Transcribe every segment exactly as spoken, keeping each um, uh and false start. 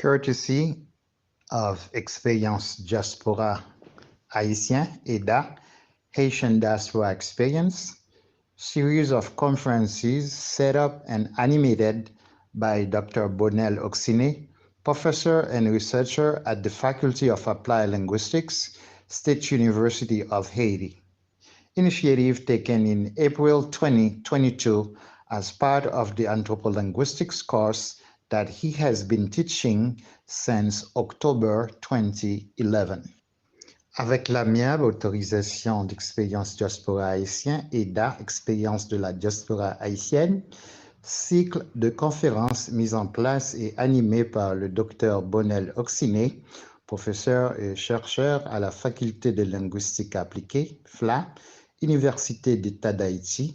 Courtesy of Expérience Diaspora Haïtien, EDA, Haitian Diaspora Experience, series of conferences set up and animated by Doctor Bonel Oxiné, professor and researcher at the Faculty of Applied Linguistics, State University of Haiti. Initiative taken in April twenty twenty-two as part of the anthropolinguistics course that he has been teaching since October twenty eleven. Avec l'amiable autorisation d'Expérience Diaspora Haïtien, EDA, Expérience de la Diaspora Haïtienne, cycle de conférences mis en place et animé par le Docteur Bonel Oxiné, professeur et chercheur à la Faculté de Linguistique Appliquée, FLA, Université d'État d'Haïti,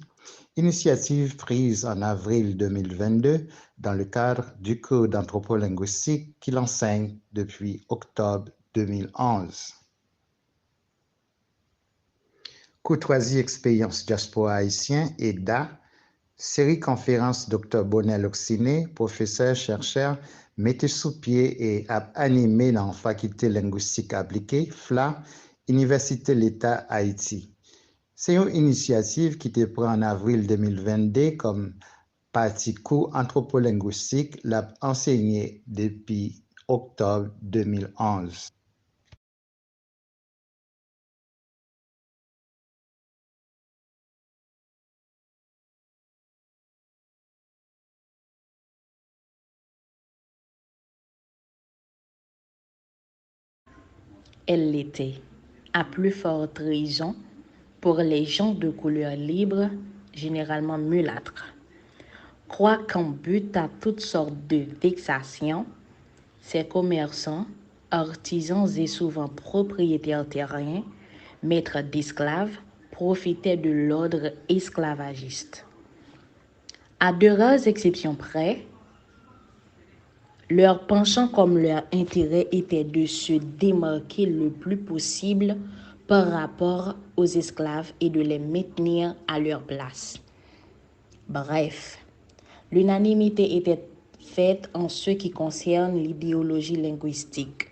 initiative prise en avril deux mille vingt-deux dans le cadre du cours d'anthropolinguistique qu'il enseigne depuis octobre deux mille onze. Courtoisie Expérience Diaspora Haïtien, EDA, seri konferans Doktè Bonel Oxiné, pwofesè, chèchè, mete sou pye e ap anime nan Fakilte Lengwistik Aplike, FLA, Inivèsite Leta Ayiti. Se yon inisyativ ki te pran an avril de mil vennde kòm pati kou antwopolengwistik l ap ansenye depi oktòb de mil onz. Elle l'était, à plus forte raison, pour les gens de couleur libre, généralement mulâtres. Quoiqu'en butte à toutes sortes de vexations, ces commerçants, artisans et souvent propriétaires terriens, maîtres d'esclaves, profitaient de l'ordre esclavagiste. À de rares exceptions près, leur penchant comme leur intérêt était de se démarquer le plus possible par rapport aux esclaves et de les maintenir à leur place. Bref, l'unanimité était faite en ce qui concerne l'idéologie linguistique.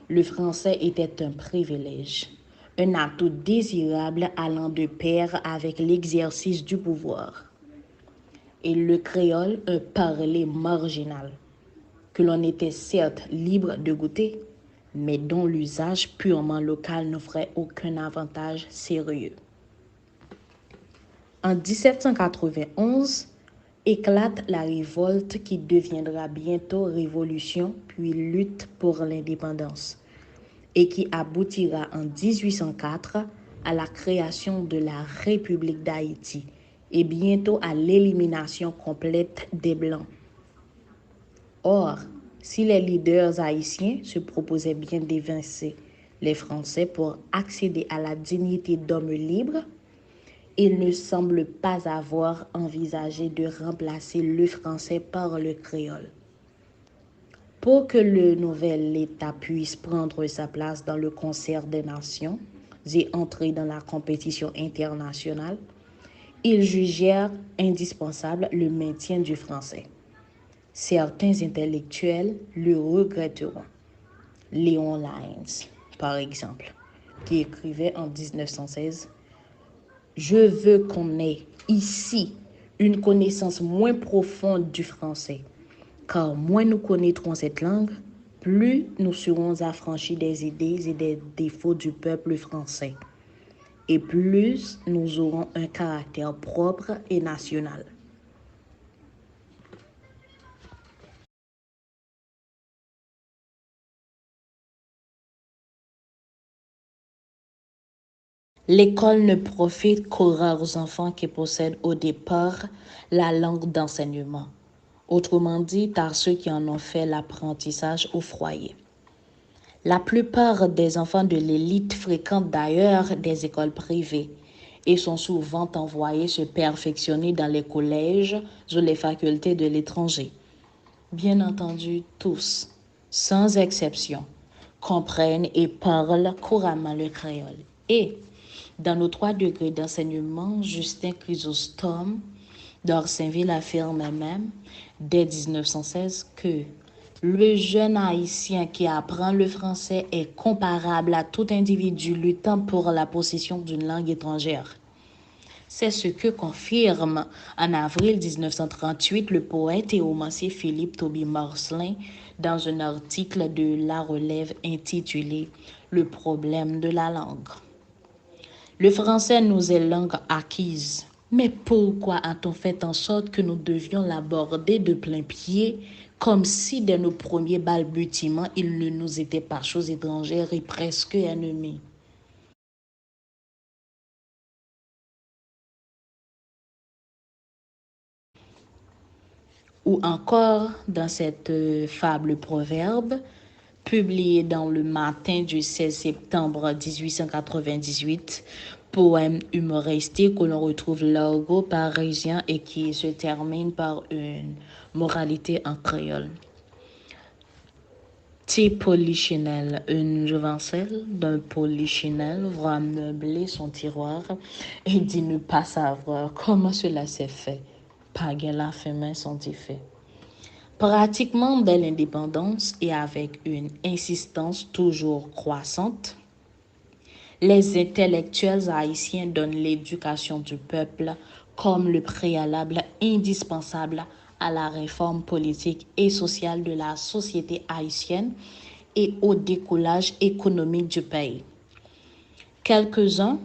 Le français était un privilège, un atout désirable allant de pair avec l'exercice du pouvoir, et le créole un parler marginal, que l'on était certes libre de goûter, mais dont l'usage purement local n'offrait aucun avantage sérieux. En dix-sept cent quatre-vingt-onze, éclate la révolte qui deviendra bientôt révolution puis lutte pour l'indépendance, et qui aboutira en dix-huit cent quatre à la création de la République d'Haïti et bientôt à l'élimination complète des Blancs. Or, si les leaders haïtiens se proposaient bien d'évincer les Français pour accéder à la dignité d'hommes libres, ils ne semblent pas avoir envisagé de remplacer le français par le créole. Pour que le nouvel État puisse prendre sa place dans le concert des nations et entrer dans la compétition internationale, ils jugèrent indispensable le maintien du français. Certains intellectuels le regretteront. Léon Lyons, par exemple, qui écrivait en dix-neuf cent seize, Je veux qu'on ait ici une connaissance moins profonde du français, car moins nous connaîtrons cette langue, plus nous serons affranchis des idées et des défauts du peuple français, et plus nous aurons un caractère propre et national. L'école ne profite qu'aux rares enfants qui possèdent au départ la langue d'enseignement, autrement dit à ceux qui en ont fait l'apprentissage au foyer. La plupart des enfants de l'élite fréquentent d'ailleurs des écoles privées et sont souvent envoyés se perfectionner dans les collèges ou les facultés de l'étranger. Bien entendu, tous, sans exception, comprennent et parlent couramment le créole. Et, dans nos trois degrés d'enseignement, Justin Chrysostome d'Orsainville affirme même, dès dix-neuf cent seize, que Le jeune Haïtien qui apprend le français est comparable à tout individu luttant pour la possession d'une langue étrangère. C'est ce que confirme en avril dix-neuf cent trente-huit le poète et romancier Philippe Toby Marcelin dans un article de La Relève intitulé Le problème de la langue. Le français nous est langue acquise, mais pourquoi a-t-on fait en sorte que nous devions l'aborder de plein pied, comme si dès nos premiers balbutiements il ne nous était pas chose étrangère et presque ennemie? Ou encore dans cette, euh, fable proverbe publiée dans Le Matin du seize septembre dix-huit cent quatre-vingt-dix-huit, poème humoristique où l'on retrouve l'argot parisien et qui se termine par une moralité en créole. Ti polichinèl, une jouvencelle d'un polichinelle va meubler son tiroir et dit ne pas savoir comment cela s'est fait. Pa gen lafimen san dife. Pratiquement dès l'indépendance et avec une insistance toujours croissante, les intellectuels haïtiens donnent l'éducation du peuple comme le préalable indispensable à la réforme politique et sociale de la société haïtienne et au décollage économique du pays. Quelques-uns,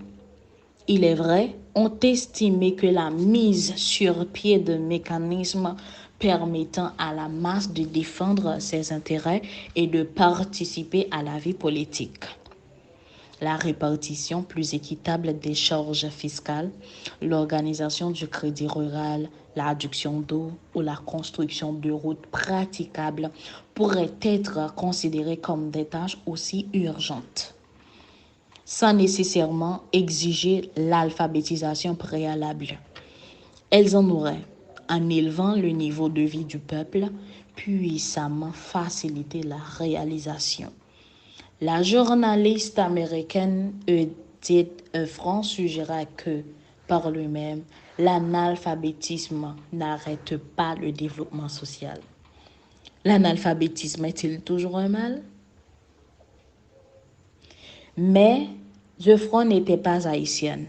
il est vrai, ont estimé que la mise sur pied de mécanismes permettant à la masse de défendre ses intérêts et de participer à la vie politique, la répartition plus équitable des charges fiscales, l'organisation du crédit rural, l'adduction d'eau ou la construction de routes praticables pourraient être considérées comme des tâches aussi urgentes, sans nécessairement exiger l'alphabétisation préalable. Elles en auraient, en élevant le niveau de vie du peuple, puissamment facilité la réalisation. La journaliste américaine Edith Effron suggéra que, par lui-même, l'analphabétisme n'arrête pas le développement social. L'analphabétisme est-il toujours un mal? Mais Effron n'était pas haïtienne.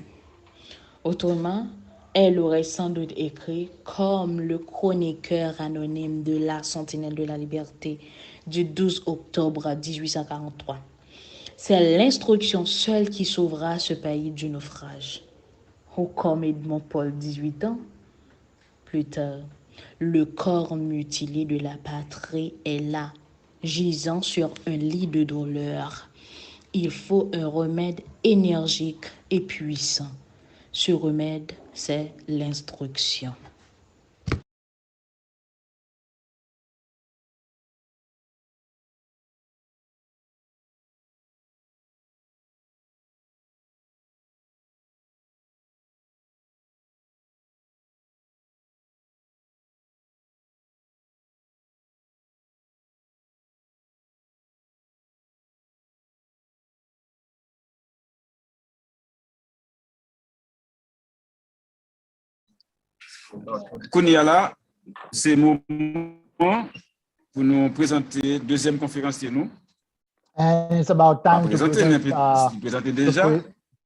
Autrement, elle aurait sans doute écrit comme le chroniqueur anonyme de La Sentinelle de la Liberté du douze octobre dix-huit cent quarante-trois. C'est l'instruction seule qui sauvera ce pays du naufrage. Ou comme Edmond Paul, dix-huit ans plus tard, le corps mutilé de la patrie est là, gisant sur un lit de douleur. Il faut un remède énergique et puissant. Ce remède, c'est l'instruction. Kounye a la, se moman pou nou prezante dezyèm konferansye nou. And it's about time to present, uh, to pre-,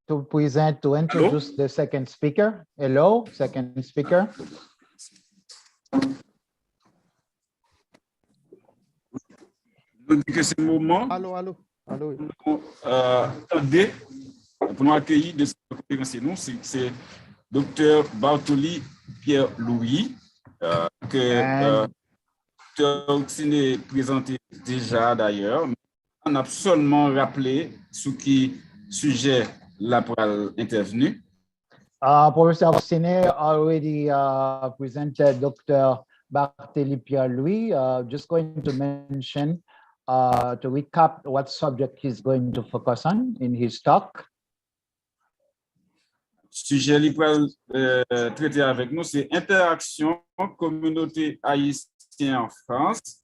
to present, to introduce the second speaker. Hello, second speaker. Nou di ke se moman pou nou, euh, tande, pou nou akeyi de konferansye nou, se, se Doktè Bartoli Pierre Louis, euh, ke, euh, Doktè Oxiné prezante deja dayè. N ap sèlman raple sou ki sijè l ap pral entèvni. Uh, Professor Oxiné already, uh, presented Doctor Barthélémy Pierre-Louis. Uh, just going to mention, uh, to recap what subject he's going to focus on in his talk. Sijè li pral, euh, trete avèk nou, se entèraksyon kominote ayisyen an Frans.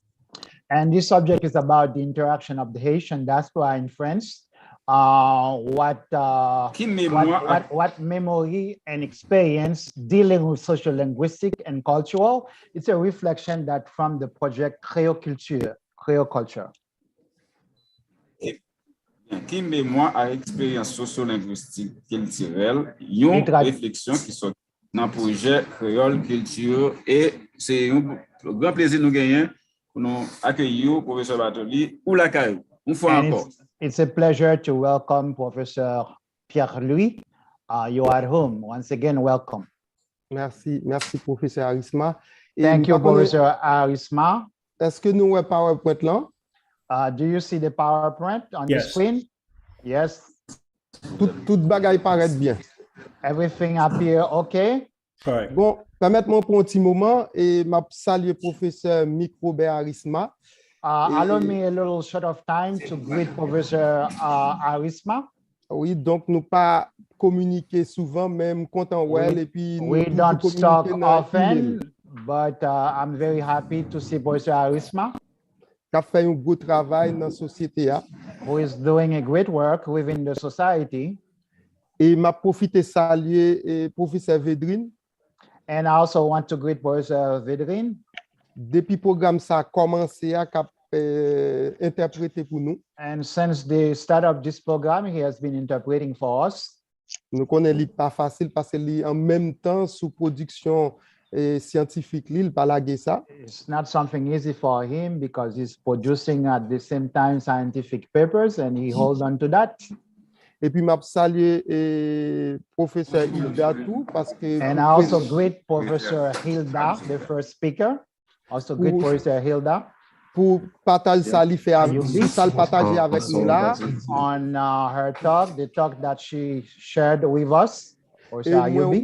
And this subject is about the interaction of the Haitian diaspora in France. Uh, what, uh, what, what, what memory and experience dealing with social linguistic and cultural. It's a reflection that from the project Créoculture, Creole culture. Ki memwa ak eksperyans sosyolengwistik kiltirèl, yon refleksyon ki sòti nan pwojè Kreyòl Kilti, e se yon gran plezi nou genyen pou nou akeyi w, Pwofesè Bartoli, ou lakay ou, yon fwa ankò. It's a pleasure to welcome Professor Pierre-Louis. Uh, you are at home. Once again, welcome. Mèsi, mèsi, Pwofesè Arisma. Thank you, Professor Arisma. Èske nou wè PowerPoint lan? Uh, do you see the PowerPoint on the screen? Yes. Tout, tout bagay parèt byen. Everything appear okay? Bon, pèmèt mwen pran yon ti moman e m ap salye Pwofesè Mick Robert Arisma. Uh, allow me a little short of time to greet Professor uh, Arisma. Wi, donk nou pa kominike souvan, men m kontan wè l epi nou We don't talk often, but uh, I'm very happy to see Professor Arisma. K ap fè yon gwo travay nan sosyete a. Who is doing a great work within the society. E m ap pwofite salye eh, Pwofesè Vedrine. And I also want to greet Professor Vedrine. Depi pwogram sa a kòmanse a, k ap eh, entèprete pou nou. And since the start of this program, he has been interpreting for us. Nou konnen li pa fasil paske li an menm tan sou pwodiksyon eh, syantifik li, li pa lage sa. It's not something easy for him because he's producing at the same time scientific papers and he holds on to that. Epi m ap salye eh, Pwofesè Hilda tou paske And I also greet Professor Hilda, the first speaker. Also greet Professor Hilda. Pou pataj sa li fè avèk sa l pataje avèk nou la. On uh, her talk, the talk that she shared with us. Professor Ayoubi.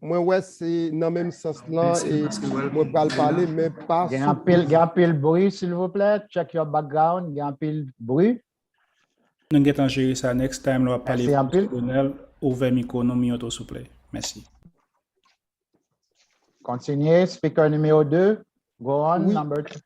Mwen wè se nan menm sans lan e mwen pral pale men pa Gen anpil, gen anpil bri, silvouplè. Check your background, gen anpil bri. Nou gentan jere sa. Next time lè w ap pale Bonel, ouvè mikwo nou Miyoto souple. Mèsi. Kontinye, speaker numéro deux. Go on, Oui. Number two.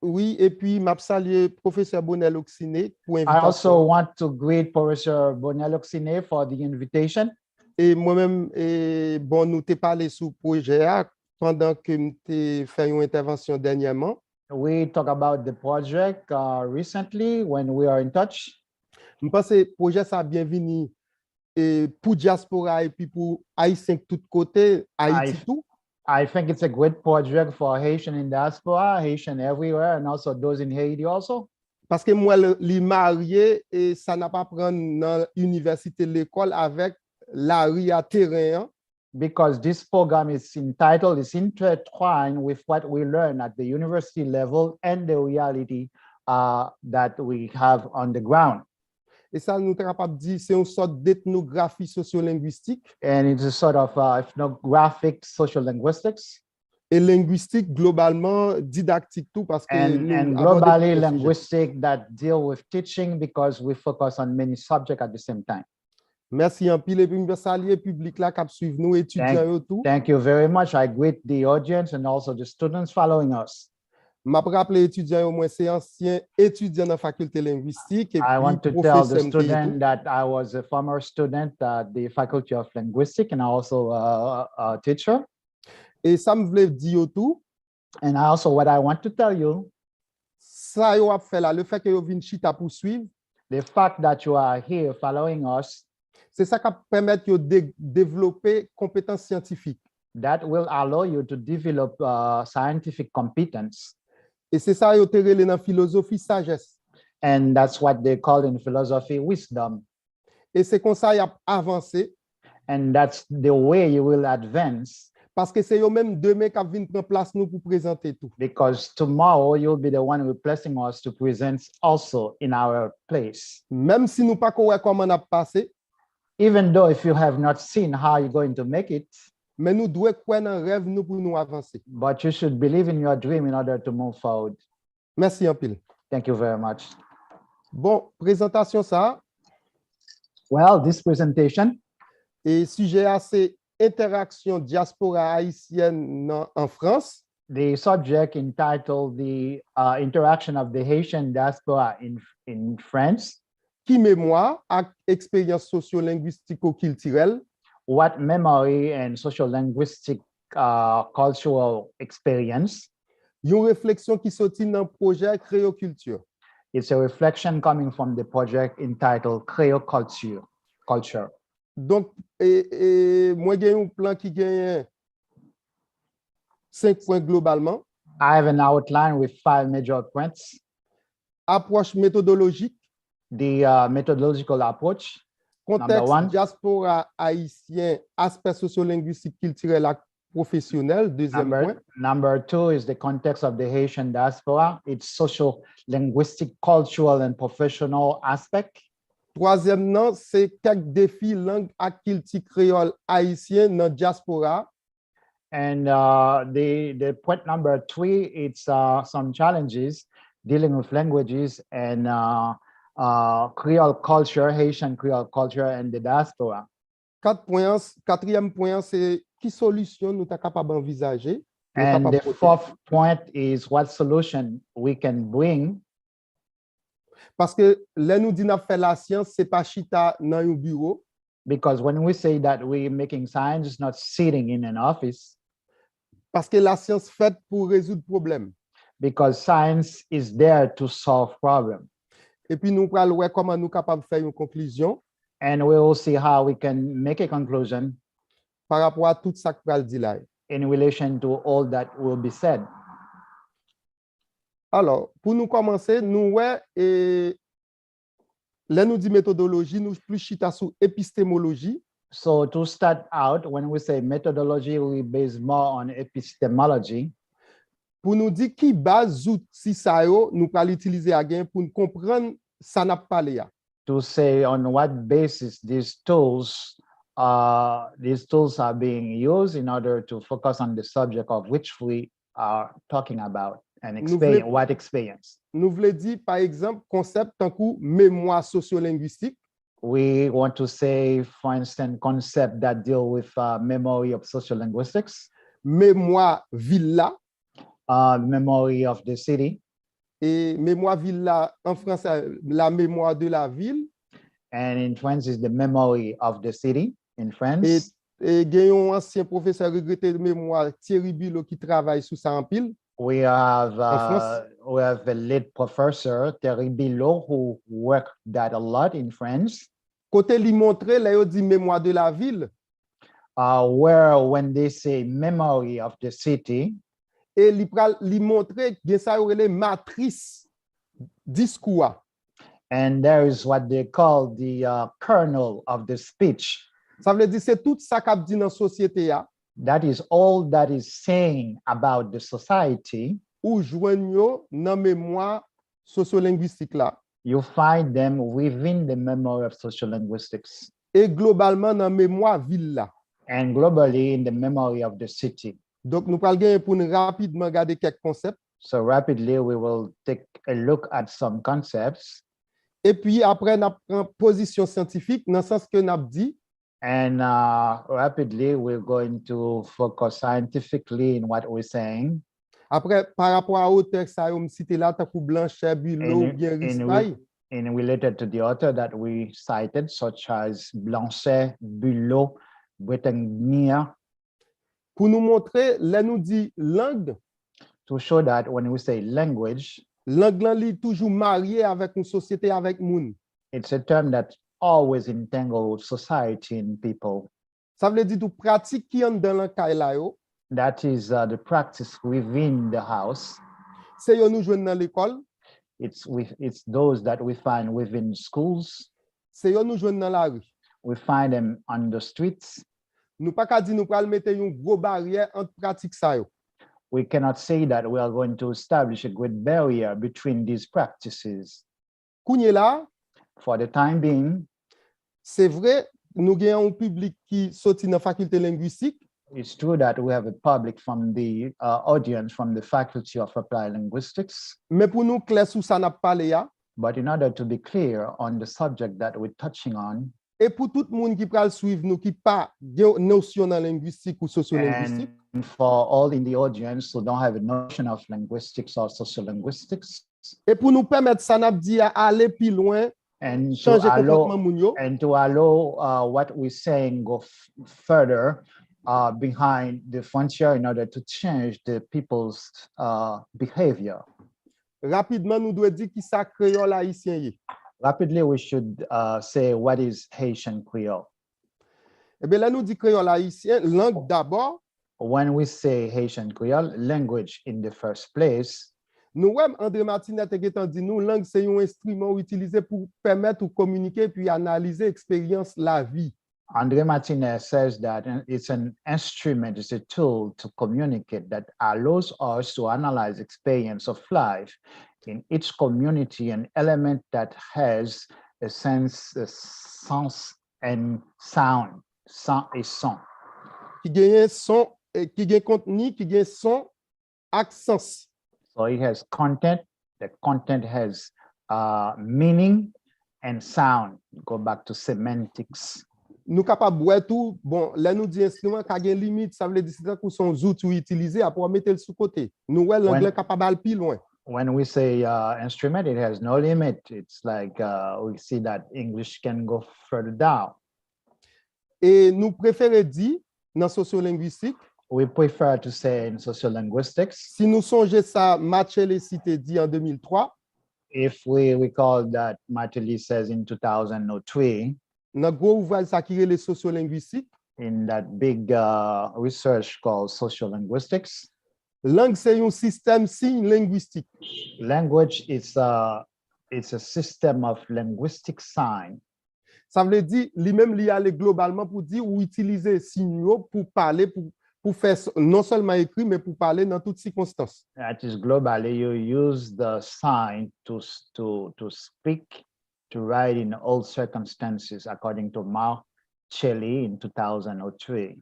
Wi, epi m ap salye Pwofesè Bonel Oksiné pou I also envitasyon. Want to greet Professor Bonel Oksiné for the invitation. E mwen menm, e, bon, nou te pale sou pwojè a pandan ke m te fè yon entèvansyon dènyèman. We talk about the project uh, recently when we are in touch. M panse pwojè sa byenvini e, pou dyaspora epi pou Ayisyen tout kote, Ayiti tou. I think it's a great project for Haitian in diaspora, Haitian everywhere, and also those in Haiti also. Paske m wè l- li marye e sa n ap aprann nan inivèsite, lekòl avèk lari a, teren an. Because this program is entitled, is intertwined with what we learn at the university level and the reality uh, that we have on the ground. E sa nou ta kapab di se yon sòt detnografi sosyolengwistik. And it's a sort of uh, ethnographic social linguistics. E lengwistik globalman didaktik tou paske And, nou and abòde globally plizyè sijè. Linguistic that deal with teaching because we focus on many subjects at the same time. Mèsi anpil epi m salye piblik la k ap swiv nou, etidyan yo tou. Thank you very much. I greet the audience and also the students following us. M ap raple etidyan yo mwen se ansyen etidyan nan fakilte lengwistik epi I want to tell the pwofesè m te ye student tou. That I was a former student at the Faculty of Linguistics and also a, a teacher. E sa m vle di yo tou, And also what I want to tell you, sa yo ap fè la, le fè ke yo vin chita pou swiv, the fact that you are here following us, se sa k ap pèmèt yo de, devlope konpetans syantifik. That will allow you to develop uh, scientific competence. E se sa yo te rele nan filozofi sajès. And that's what they call in philosophy wisdom. E se konsa y ap avanse. And that's the way you will advance. Paske se yo menm demen k ap vin pran plas nou pou prezante tou. Because tomorrow you'll be the one replacing us to present also in our place. Menm si nou pa ko wè kòman n ap pase. Even though if you have not seen how you're going to make it, Men nou dwe kwè nan rèv nou pou nou avanse. But you should believe in your dream in order to move forward. Mèsi anpil. Thank you very much. Bon, prezantasyon sa a. Well, this presentation. E sijè a se entèraksyon dyaspora ayisyèn nan an Frans. The subject entitled the uh, interaction of the Haitian diaspora in, in France. Ki memwa ak eksperyans sosyolengwistiko-kiltirèl? What memory and social linguistic uh, cultural experience? yon refleksyon ki soti nan pwojè Creole Culture. It's a reflection coming from the project entitled Creole Culture. Culture. Donk, e, e, mwen gen yon plan ki genyen senk pwen globalman. I have an outline with five major points. Apwòch metodolojik, The uh, methodological approach. Number kontèks one. Dyaspora ayisyen, aspè sosyolengwistik, kiltirèl ak pwofesyonèl, dezyèm Number, pwen. Number two is the context of the Haitian diaspora, its social, linguistic, cultural, and professional aspect. Twazyèm nan, se kèk defi lang ak kilti kreyòl ayisyen nan dyaspora. And uh, the, the point number three, it's uh, some challenges dealing with languages and uh, uh, Creole culture, Haitian Creole culture and the diaspora. Kat pwen an, katriyèm pwen an, se ki solisyon nou ta kapab anvizaje, nou And kapab the pote. Fourth point is what solution we can bring. Paske lè nou di n ap fè lasyans, se pa chita nan yon biwo. Because when we say that we're making science, it's not sitting in an office. Paske lasyans fèt pou rezoud pwoblèm. Because science is there to solve problem. Epi nou pral wè kòman nou kapab fè yon konklizyon. And we will see how we can make a conclusion pa rapò a tout sa k pral di la yo. In relation to all that will be said. Alò, pou nou kòmanse, nou wè e, lè nou di metodoloji, nou plis chita sou epistemoloji. So to start out, when we say methodology, we base more on epistemology. Pou nou di ki baz zouti sa yo nou pral itilize a gen pou n konprann sa n ap pale a. To say on what basis these tools uh, these tools are being used in order to focus on the subject of which we are talking about and Nou experience, vle- what experience. Nou vle di, pa egzanp, konsèp tankou memwa sosyolengwistik, We want to say, for instance, concepts that deal with uh, memory of social linguistics, memwa vil la, uh, memory of the city, e memwa vil la, an fransè, la mémoire de la ville. And in French is the memory of the city in France. E, e gen yon ansyen pwofesè regrete memwa, Thierry Bilot, ki travay sou sa anpil. We have France. Uh, we have a late professor, Thierry Bilot, who worked that a lot in France. Kote li montre, lè yo di mémoire de la ville, Uh, where when they say memory of the city, e li pral li montre gen sa yo rele matris diskou a. And there is what they call the uh, kernel of the speech. Sa vle di se tout sa k ap di nan sosyete a. That is all that is saying about the society. Ou jwenn yo nan memwa sosyolengwistik la. You find them within the memory of social linguistics. E globalman nan memwa vil la. And globally in the memory of the city. Donk nou pral genyen pou n rapidman gade kèk konsèp. So rapidly we will take a look at some concepts. Epi apre n ap pran pozisyon syantifik nan sans ke n ap di. And uh, rapidly we're going to focus scientifically in what we're saying. Apre, pa rapò a otè sa yo m site la, tankou Blanchet, Bilot And- oubyen and Rispail. And related to the author that we cited, such as Blanchet, Bilot, Bretagne, Pou nou montre, lè nou di lang, to show that when we say language, lang lan li toujou marye avèk yon sosyete, avèk moun. It's a term that always entangled society and people. Sa vle di tou pratik ki anndan lakay la yo, That is uh, the practice within the house. Se yo nou jwenn nan lekòl, It's, with, it's those that we find within schools. Se yo nou jwenn nan lari. We find them on the streets. Nou pa ka di nou pral mete yon gwo baryè ant pratik sa yo. We cannot say that we are going to establish a great barrier between these practices. Kounye la, For the time being, se vre, nou gen yon piblik ki soti nan fakilte lengwistik, it's true that we have a public from the uh, audience from the Faculty of Applied Linguistics. Men pou nou klè sou sa n ap pale a, But in order to be clear on the subject that we're touching on, e pou tout moun ki pral swiv nou ki pa gen nosyon nan lengwistik ou sosyolengwistik, and for all in the audience who don't have a notion of linguistics or sociolinguistics, e pou nou pèmèt sa n ap di a ale pi lwen, and to chanje allow konpòtman moun yo, and to allow uh, what we're saying go f- further, uh, behind the frontier in order to change the people's uh, behavior. Rapidman, nou dwe di ki sa kreyòl ayisyen ye. Rapidly, we should uh, say what is Haitian Creole. Ebe, lè nou di kreyòl ayisyen, lang dabò, When we say Haitian Creole, language in the first place, nou wè André Martinet te gentan di nou, lang se yon enstriman ou itilize pou pèmèt ou kominike epi analize eksperyans lavi. André Martinez says that it's an instrument, it's a tool to communicate that allows us to analyze experience of life in each community, an element that has a sense, a sense and sound, son et son. Ki genyen son, eh, ki gen kontni, ki gen son ak sans. So it has content, the content has uh, meaning and sound. Go back to semantics. Nou kapab wè tou, bon, lè nou di enstriman, ka gen limit, sa vle di se tankou se yon zouti ou itilize, apre w mete l sou kote. Nou wè lang lan kapab al pi lwen. When we say uh, instrument, it has no limit. It's like uh, we see that English can go further down. E nou prefere di, nan sosyolengwistik, We prefer to say in sociolinguistics, si nou sonje sa Martelly te di an de mil twa, if we recall that Martelly says in two thousand three, nan gwo ouvraj sa ki rele sosyolengwistik, in that big uh, research called sociolinguistics, lang se yon sistèm siy lengwistik. Language is a, it's a system of linguistic sign. Sa vle di, li menm li ale globalman pou di ou itilize siy yo pou pale, pou, pou fè s- non sèlman ekri, men pou pale nan tout sikonstans. That is globally, you use the sign to, s- to, to speak, to write in all circumstances, according to Martelly in two thousand three.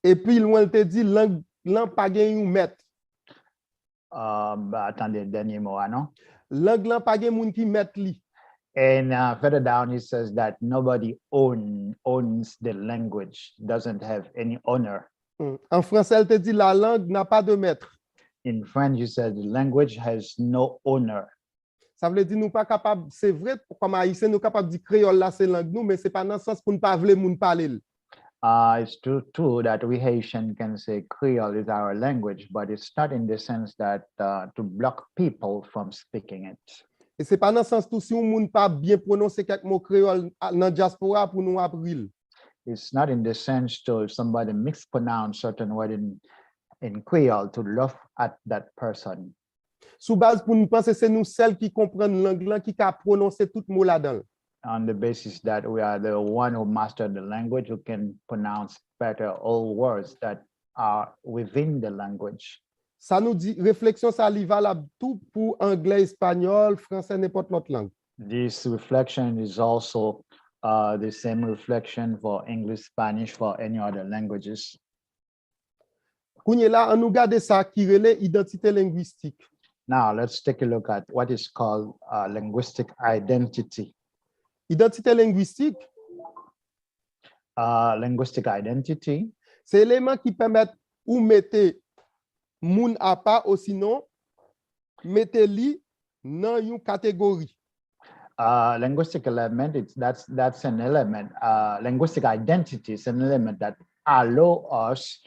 Epi lwen l te di, lang lan pa gen yon mèt. Um, attendez, dernier mot, ah non? Lang lan pa gen moun ki mèt li. And uh, further down, he says that nobody own, owns the language, doesn't have any owner. Hmm. An fransè, l te di, la langue n'a pas de maître. In French, he says the language has no owner. Sa vle di nou pa kapab, se vre, kòm ayisyen, nou kapab di kreyòl la se lang nou, men se pa nan sans pou n pa vle moun pale l. Uh, it's true too that we Haitian can say Creole is our language, but it's not in the sense that uh, to block people from speaking it. E se pa nan sans tou si yon moun pa byen pwononse kèk mo kreyòl a- nan dyaspora pou nou ap ri l. It's not in the sense to if somebody mispronounce certain word in in Creole to laugh at that person. Sou baz pou nou panse se nou sèl ki konprann lang lan, ki ka pwononse tout mo ladan l. On the basis that we are the one who mastered the language, who can pronounce better all words that are within the language. Sa nou di, refleksyon sa li valab tou pou anglè, espanyòl, fransè, nenpòt lòt lang. This reflection is also uh, the same reflection for English, Spanish, for any other languages. Kounye la, an nou gade sa ki rele idantite lengwistik. Now, let's take a look at what is called uh, linguistic identity. Idantite lengwistik, Uh, linguistic identity se eleman ki pèmèt ou mete moun apa osinon mete li nan yon kategori. Uh, linguistic element, it's, that's, that's an element. Uh, linguistic identity is an element that allow us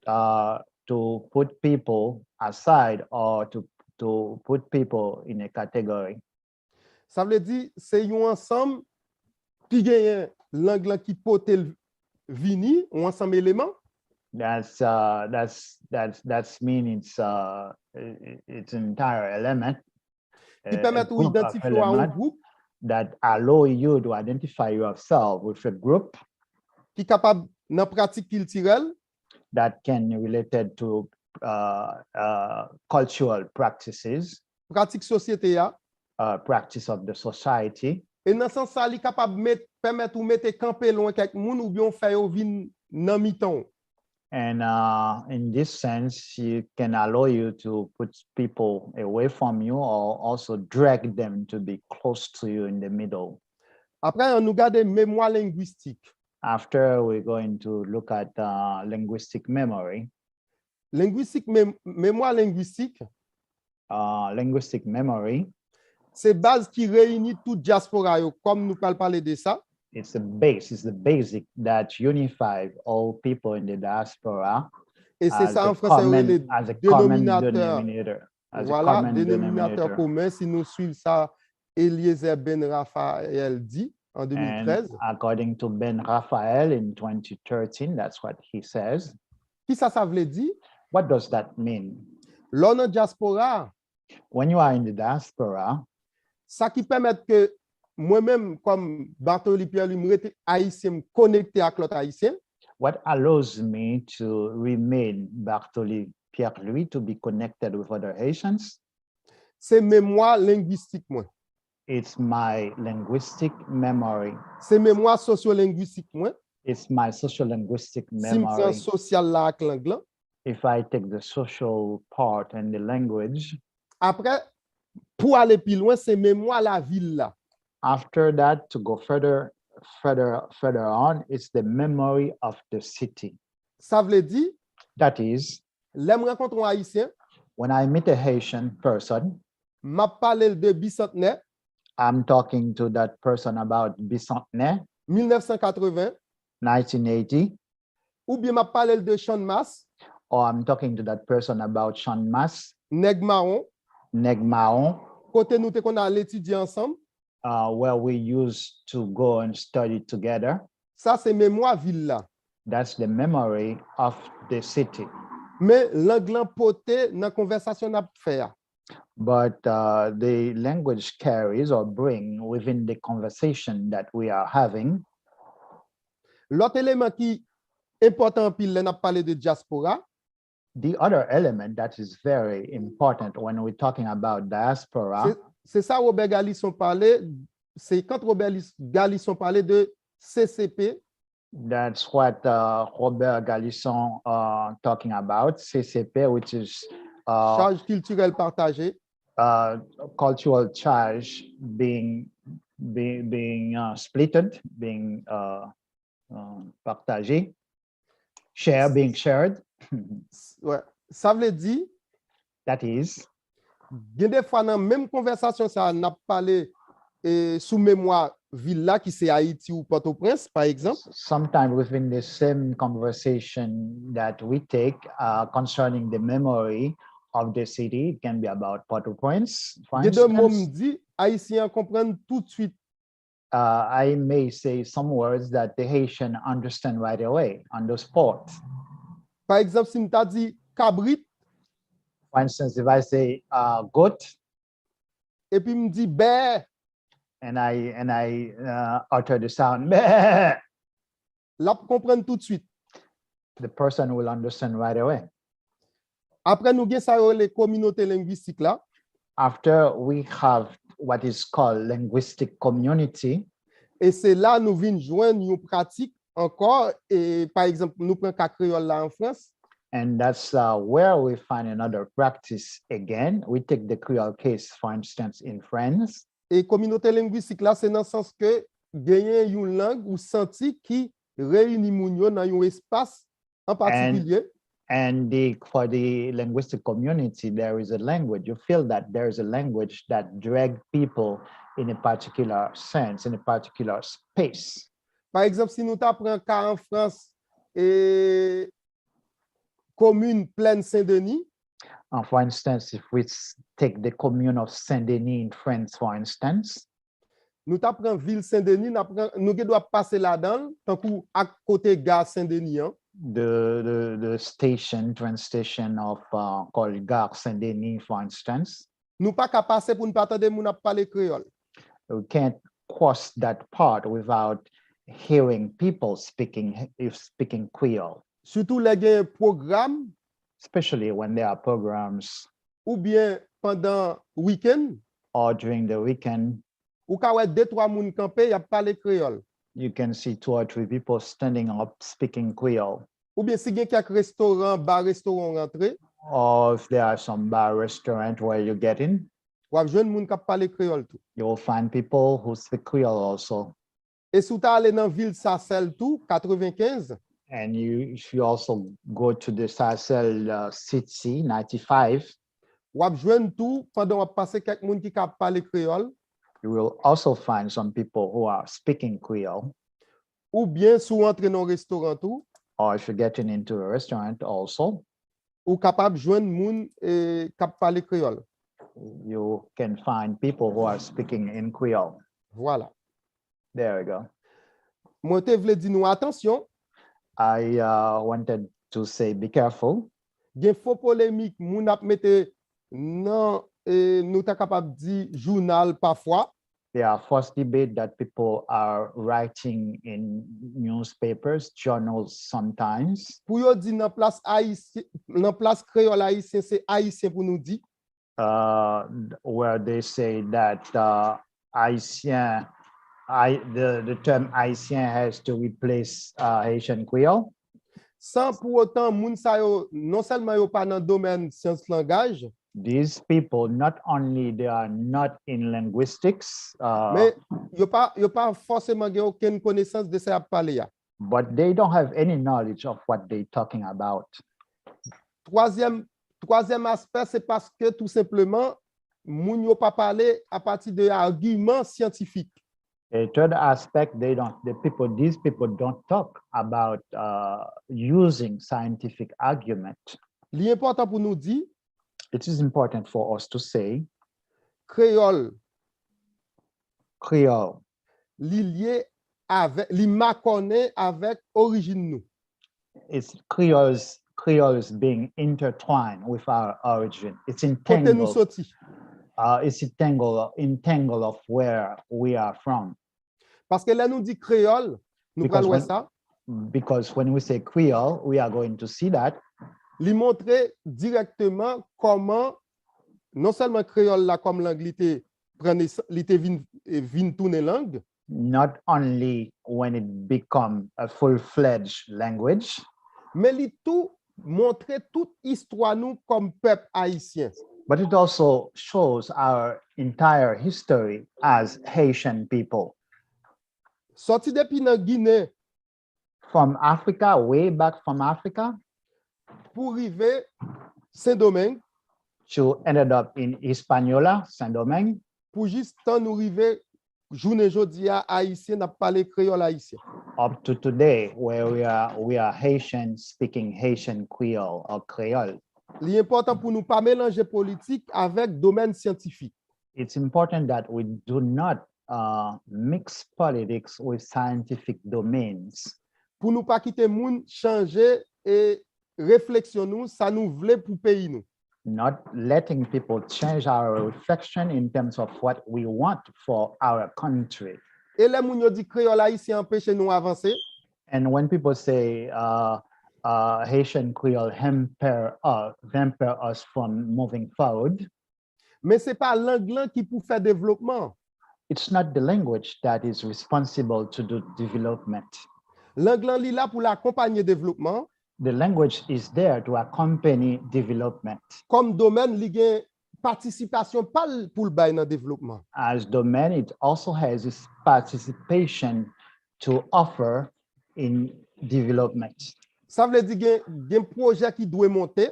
uh, to put people aside or to, to put people in a category. Sa vle di, se yon ansanm ki genyen lang lan ki pote l vini, yon ansanm eleman. That's, uh, that's, that's, that's mean it's, uh, i- i- it's an entire element. Ki uh, pèmèt a ou group of idantifye w a yon element gwoup that allow you to identify yourself with a group ki kapab nan pratik kiltirèl, that can related to uh, uh, cultural practices, pratik sosyete a. Uh, practice of the society. E nan sans sa, li kapab met, pèmèt ou mete kanpe lwen kèk moun oubyen w fè yo vin nan mitan w. And uh, in this sense, it can allow you to put people away from you or also drag them to be close to you in the middle. Apre, an nou gade memwa lengwistik. After, we're going to look at uh, linguistic memory. Lengwistik, mem, memwa lengwistik, Uh, linguistic memory se baz ki reyini tout dyaspora yo, kòm nou pral pale de sa. it's the base, it's the basic that unifies all people in the diaspora E se as sa a an fransè yo common, rele as a common denominateur. Denominator. As a Vwala, common denominateur denominator. Komen, si nou swiv sa Eliezer Ben Raphael di an And de mil trèz. According to Ben Raphael in twenty thirteen, that's what he says. Kisa sa vle di? What does that mean? Lè w nan dyaspora, When you are in the diaspora, sa ki pèmèt ke mwen menm kòm Bartoli Pierre Louis, m rete ayisyen, m konekte ak lòt ayisyen, what allows me to remain Bartoli Pierre Louis, to be connected with other Haitians? Se memwa lengwistik mwen. It's my linguistic memory. Se memwa sosyolengwistik mwen. It's my sociolinguistic Si m pran memory. Sosyal la ak lang lan. If I take the social part and the language, Apre, pou ale pi lwen, se memwa lavil la. After that, to go further, further, further on, it's the memory of the city. Sa vle di, That is, lè m rankontre yon Ayisyen, when I meet a Haitian person, m ap pale l de Bisantnè, I'm talking to that person about Bicentenaire, mil nèf san katreven, nineteen eighty, oubyen m ap pale l de Channmas, or I'm talking to that person about Channmas, Nèg Mawon, Nèg Mawon, kote nou te konn al etidye ansanm. Uh, where we used to go and study together. Sa se memwa vil la. That's the memory of the city. Men lang lan pote nan konvèsasyon n ap fè a. But uh, the language carries or bring within the conversation that we are having. Lòt eleman ki enpòtan anpil lè n ap pale de dyaspora, The other element that is very important when we're talking about diaspora, se, se sa Robert Galisson pale, se quand Robert Lis- Galisson pale de C C P, that's what uh, Robert Galisson uh, talking about, C C P, which is uh, Chaj Kiltirèl Pataje, uh, cultural charge being being, being uh, splitted, being uh, uh, partagé, share, being shared. Wè. Sa vle di, That is, gen de fwa nan menm konvèsasyon sa a, n ap pale e, sou memwa vil la ki se Ayiti ou Pòtoprens, pa egzanp. Sometimes within the same conversation that we take uh, concerning the memory of the city, it can be about Port-au-Prince, for Gen de mo m instance. Di, Ayisyen an konprann toutswit. Uh, I may say some words that the Haitian understand right away on the spot. Pa egzanp, si m ta di kabrit, For instance, if I say uh, goat epi m di bè, and I and I uh, utter the sound, "Baa," l ap konprann toutswit. The person will understand right away. Apre nou gen sa yo rele kominote lengwistik la. After we have what is called linguistic community, E se la nou vin jwenn yon pratik ankò. E, pa egzanp, nou pran ka kreyòl la an Frans. And that's uh, where we find another practice again. We take the Creole case, for instance, in France. E kominote lengwistik la, se nan sans ke genyen yon lang ou santi ki reyini moun yo nan yon espas an patikilye. And the, for the linguistic community, there is a language. You feel that there is a language that drag people in a particular sense, in a particular space. Pa egzanp, si nou ta pran ka an Frans, e, komin Plèn Sen Deni, Uh, for instance, if we s- take the commune of Saint Denis in France, for instance, nou ta pran vil Sen Deni, n ap pran- nou gen dwa pase ladan l, tankou ak kote ga Sen Deni an. the the, the station, train station of uh, called Gare Saint Denis, for instance, Nou pa ka pase pou n pa tande moun ap pale kreyòl. We can't cross that part without hearing people speaking speaking Creole. Sitou lè gen pwogram, Especially when there are programs oubyen pandan wikenn, or during the weekend, ou ka wè de twa moun kanpe, y ap pale kreyòl. You can see two or three people standing up speaking Creole. Oubyen si gen kèk restoran, ba restoran w rantre, Or if there are some bar restaurant where you get in, w ap jwenn moun k ap pale kreyòl tou. You will find people who speak Creole also. E si w ta ale nan vil Sasèl tou, katrevenkenz, And you, if you also go to the Sarcelles uh, city, ninety-five, w ap jwenn tou, pandan w ap pase, kèk moun ki ka pale kreyòl. You will also find some people who are speaking Creole. Oubyen si w antre nan yon restoran tou, or if you're getting into a restaurant also, ou kapab jwenn moun eh, k ap pale kreyòl. You can find people who are speaking in Creole. Vwala. There we go. Mwen te vle di nou atansyon. I uh, wanted to say be careful. Gen fo polemik moun ap mete nan eh, nou ta kapab di jounal pafwa. There are false debate that people are writing in newspapers, journals sometimes. Pou yo di nan plas ayisyen, nan plas kreyòl ayisyen se ayisyen pou nou di. Uh, where they say that uh, Haitian, I, the, the term Haitian has to replace uh, Haitian Creole. San pou otan moun sa yo non sèlman yo pa nan domèn syans langaj, These people, not only they are not in linguistics, uh, men yo pa yo pa fòseman gen okenn konesans de sa y ap pale a. But they don't have any knowledge of what they're talking about. Twazyèm twazyèm aspè se paske tou senpleman moun yo pa pale apati de agiman syantifik. A third aspect, they don't. The people, these people don't talk about uh, using scientific argument. Li enpòtan pou nou di It is important for us to say kreyòl Creole. Li lye avèk, li makònen avèk orijin nou. It's Creole's Creole is being intertwined with our origin. It's Kote nou entangled. Soti. Uh, it's entangled, entangled of where we are from. Paske lè nou di kreyòl, nou pral wè sa. Because when we say Creole, we are going to see that. Li montre dirèkteman kòman non sèlman kreyòl la kòm lang li te pran li te vin, vin tounen lang. Not only when it become a full-fledged language, men li tou montre tout istwa nou kòm pèp ayisyen. But it also shows our entire history as Haitian people. Sòti depi nan Ginen. From Africa, way back from Africa. Pou rive Sendomeng. To ended up in Hispaniola, Saint Domingue. Pou jis tan nou rive jounen jodi a ayisyen n ap pale kreyòl ayisyen. Up to today where we are, we are Haitian speaking Haitian Creole or Creole. Li enpòtan pou nou pa melanje politik avèk domèn syantifik. It's important that we do not uh, mix politics with scientific domains. Pou nou pa kite moun chanje e refleksyon nou, sa nou vle pou peyi nou. Not letting people change our reflection in terms of what we want for our country. E lè moun yo di kreyòl ayisyen anpeche nou avanse. And when people say uh, uh, Haitian Creole hamper, uh, hamper us from moving forward, men se pa lang lan ki pou fè devlopman. It's not the language that is responsible to do development. Lang lan li la pou l akonpanye devlopman. The language is there to accompany development. Kòm domèn li gen patisipasyon pa l pou l bay nan devlopman. As domain, it also has its participation to offer in development. Sa vle di gen, gen pwojè ki dwe monte.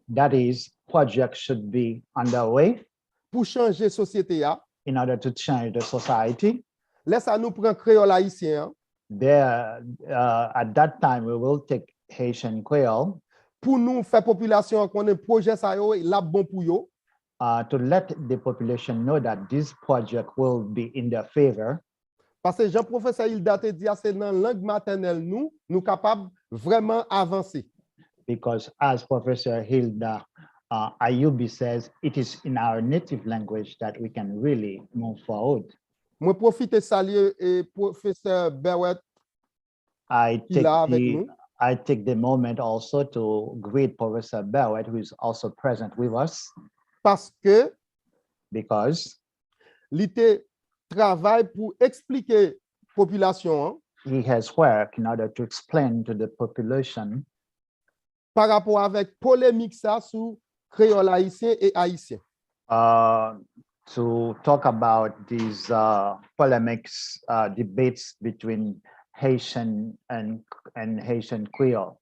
That is, project should be underway. Pou chanje sosyete a. In order to change the society. Lè sa nou pran kreyòl ayisyen an. There, uh, at that time, we will take Haitian Creole. Pou nou fè popilasyon an konnen pwojè sa yo l ap bon pou yo. Uh, to let the population know that this project will be in their favor. Paske jan pwofesè Hilda te di a, se nan lang matènèl nou, nou kapab vrèman avanse. Because as Professor Hilda uh, Ayubi says, it is in our native language that we can really move forward. Mwen pwofite salye eh, pwofesè Berwet I take, the, I take the moment also to greet Professor Berwet, who is also present with us. Paske Because li te travay pou eksplike popilasyon an. He has worked in order to explain to the population pa rapò avèk polemik sa sou kreyòl ayisyen e ayisyen. Uh, to talk about these uh, polemics, uh, debates between Haitian and, and Haitian Creole.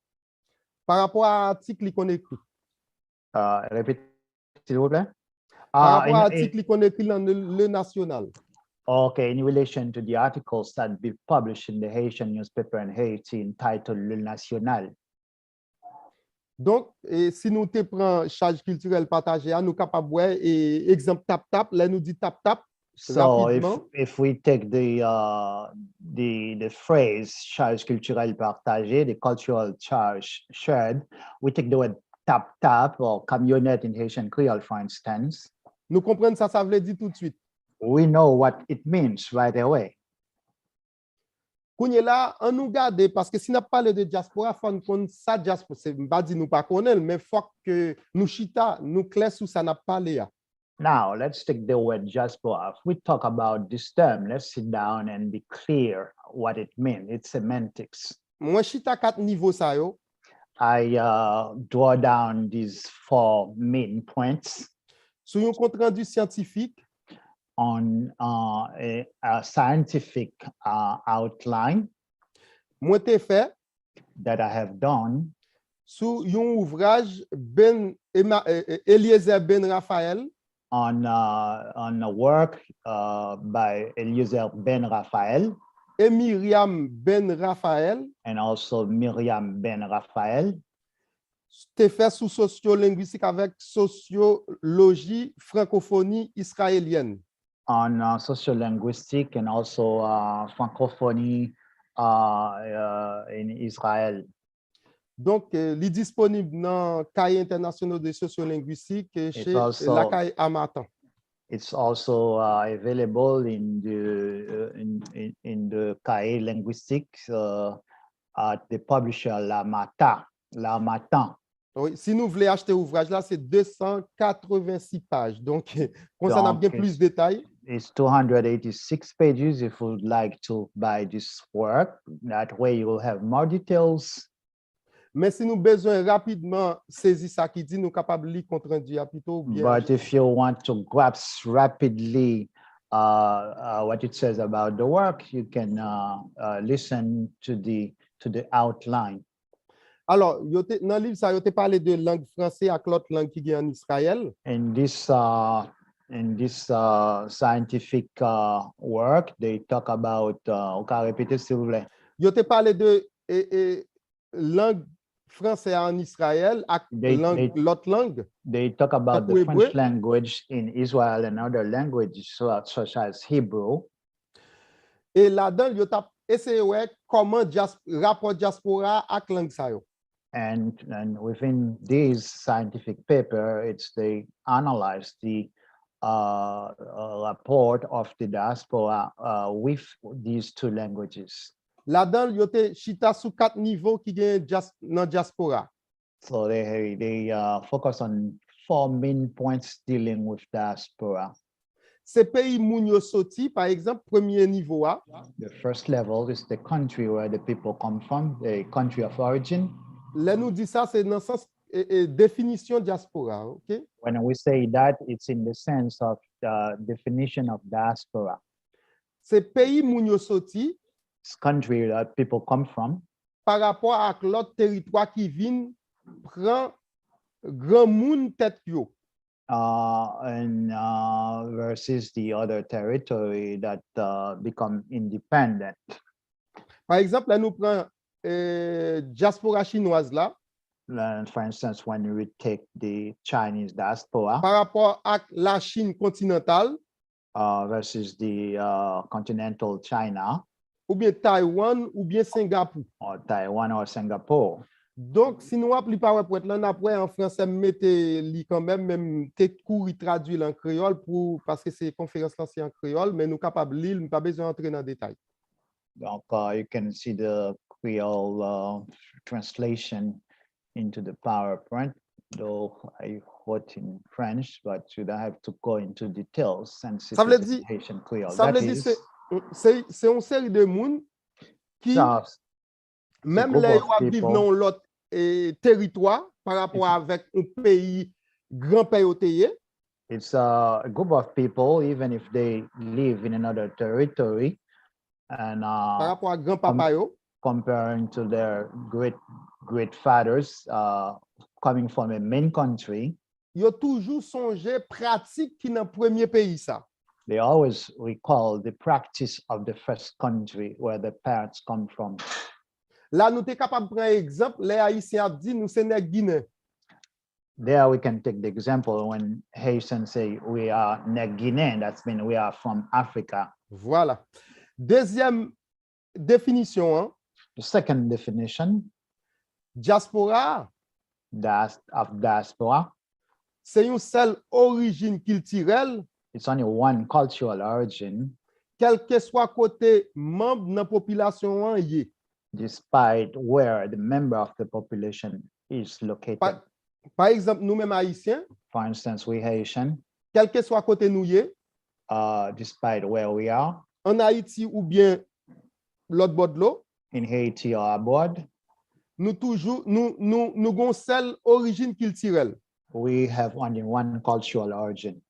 Pa rapò a atik li konn ekri. Uh, repeat, s'il vous plaît. Pa rapò a atik li konn ekri nan Le National. Okay, in relation to the articles that be published in the Haitian newspaper in Haiti entitled Le National. Donk, e, si nou te pran chaj kiltirèl pataje a, nou kapab wè e, egzanp tap-tap. Lè nou di tap-tap, So if, rapidman, if we take the, uh, the, the phrase charge culturelle partagée, the cultural charge shared, we take the word tap tap or camionnette in Haitian Creole, for instance. Nou konprann sa sa vle di toutswit. We know what it means right away. Kounye la, an nou gade, paske si n ap pale de dyaspora, fò n konn sa dyaspora, se, m pa di nou pa konnen l, men fòk ke nou chita, nou klè sou sa n ap pale a. Now, let's take the word diaspora. If we talk about this term, let's sit down and be clear what it means. It's semantics. Mwen chita kat nivo sa yo I, uh, draw down these four main points sou yon kontrandi syantifik on, uh, a, a scientific, uh, outline mwen te fè that I have done sou yon ouvraj Ben, Ema- e- e- Eliezer Ben Raphael on, uh, on a work, uh, by Eliezer Ben Raphael e Myriam Ben Raphael and also Myriam Ben Raphael te fè sou sosyolengwistik avèk sosyoloji frankofoni israelyèn. On, uh, sociolinguistic and also, uh, francophonie, uh, uh, in Israel. Donk, eh, li disponib nan Cahiers internationaux de sociolinguistique eh, It's chez also- Lakay Amatan. It's also, uh, available in the, uh, in, in, in the cahier linguistique, uh, at the publisher L'Harmattan. L'Harmattan. Wi, si nou vle achte ouvraj la, se de san katrevensis paj. Donk, konsa n ap gen Donk, plis detay. It's two hundred eighty-six pages if you would like to buy this work. That way you will have more details. Men si nou bezwen rapidman sezi sa ki di, nou kapab li kontrandi a pito oubyen But if you want to grasp rapidly, uh, uh, what it says about the work, you can, uh, uh, listen to the, to the outline. Alò, yo te, nan liv sa, yo te pale de lang franse ak lòt lang ki gen an Israel. In this, uh, in this, uh, scientific, uh, work, they talk about, uh, ou ka repete, silvouplè? Yo te pale de e, e, lang franse a an Israel ak They- lang, they- lòt lang. They talk about Tankou the French ebre. Language in Israel and other languages, su- such as Hebrew. E ladan l, yo t ap eseye wè kòman dyas, rapò dyaspora ak lang sa yo. And, and within these scientific paper, it's they analyze the, uh, uh, report of the diaspora, uh, with these two languages. Ladan l, yo te chita sou kat nivo ki gen dyas, nan dyaspora. So they, they, uh, focus on four main points dealing with diaspora. Se peyi moun yo soti, pa egzanp, premye nivo a. The first level is the country where the people come from, the country of origin. Lè nou di sa, se nan sans e, e, definisyon dyaspora, ok? When we say that, it's in the sense of the definition of diaspora. Se peyi moun yo soti It's country that people come from pa rapò ak lòt teritwa ki vin pran granmoun tèt yo. uh, and, uh, versus the other territory that, uh, become independent. Pa egzanp, lè nou pran eh, dyaspora chinwaz la, And for instance, when we take the Chinese diaspora pa rapò ak Lachin kontinantal, uh, versus the, uh, continental China oubyen Taiwan, oubyen Sengapou. or Taiwan or Singapore. Donk, si nou ap li PowerPoint lan, n ap wè an fransè, m mete li kanmenm, men m te kouri tradui l an kreyòl pou, paske se konferans lan se an kreyòl, men nou kapab li l, m pa bezwen antre nan detay. Donc, uh, you can see the Creole, uh, translation into the PowerPoint, though I wrote in French, but you don't have to go into details and see Sa vle the di- Haitian Creole. Sa That vle di is, se, se, se yon seri de moun ki, so, menm group lè of yo ap viv people. Nan yon lòt eh, teritwa pa rapò avèk yon peyi granpè yo te ye, it's a group of people, even if they live in another territory, and, pa uh, rapò ak granpapa yo, comparing to their great great fathers, uh, coming from a main country, yo toujou sonje pratik ki nan premye peyi sa. They always recall the practice of the first country where the parents come from. La, nou te kapab pran egzanp lè Ayisyen ap di nou se nèg Ginen. There we can take the example when Haitians say we are nèg Ginen, that's mean we are from Africa. Vwala. Dezyèm definisyon an, The second definition, dyaspora a, dias- of diaspora, se yon sèl orijin kiltirèl, it's only one cultural origin, kèlkeswa kote manm nan popilasyon an ye. Despite where the member of the population is located. Pa, pa egzanp, nou menm Ayisyen, For instance, we Haitian, kèlkeswa kote nou ye, uh, despite where we are, ann Ayiti oubyen lòt bò dlo, in Haiti or abroad, nou toujou, nou, nou, nou gon sèl orijin kiltirèl. We have only one cultural origin.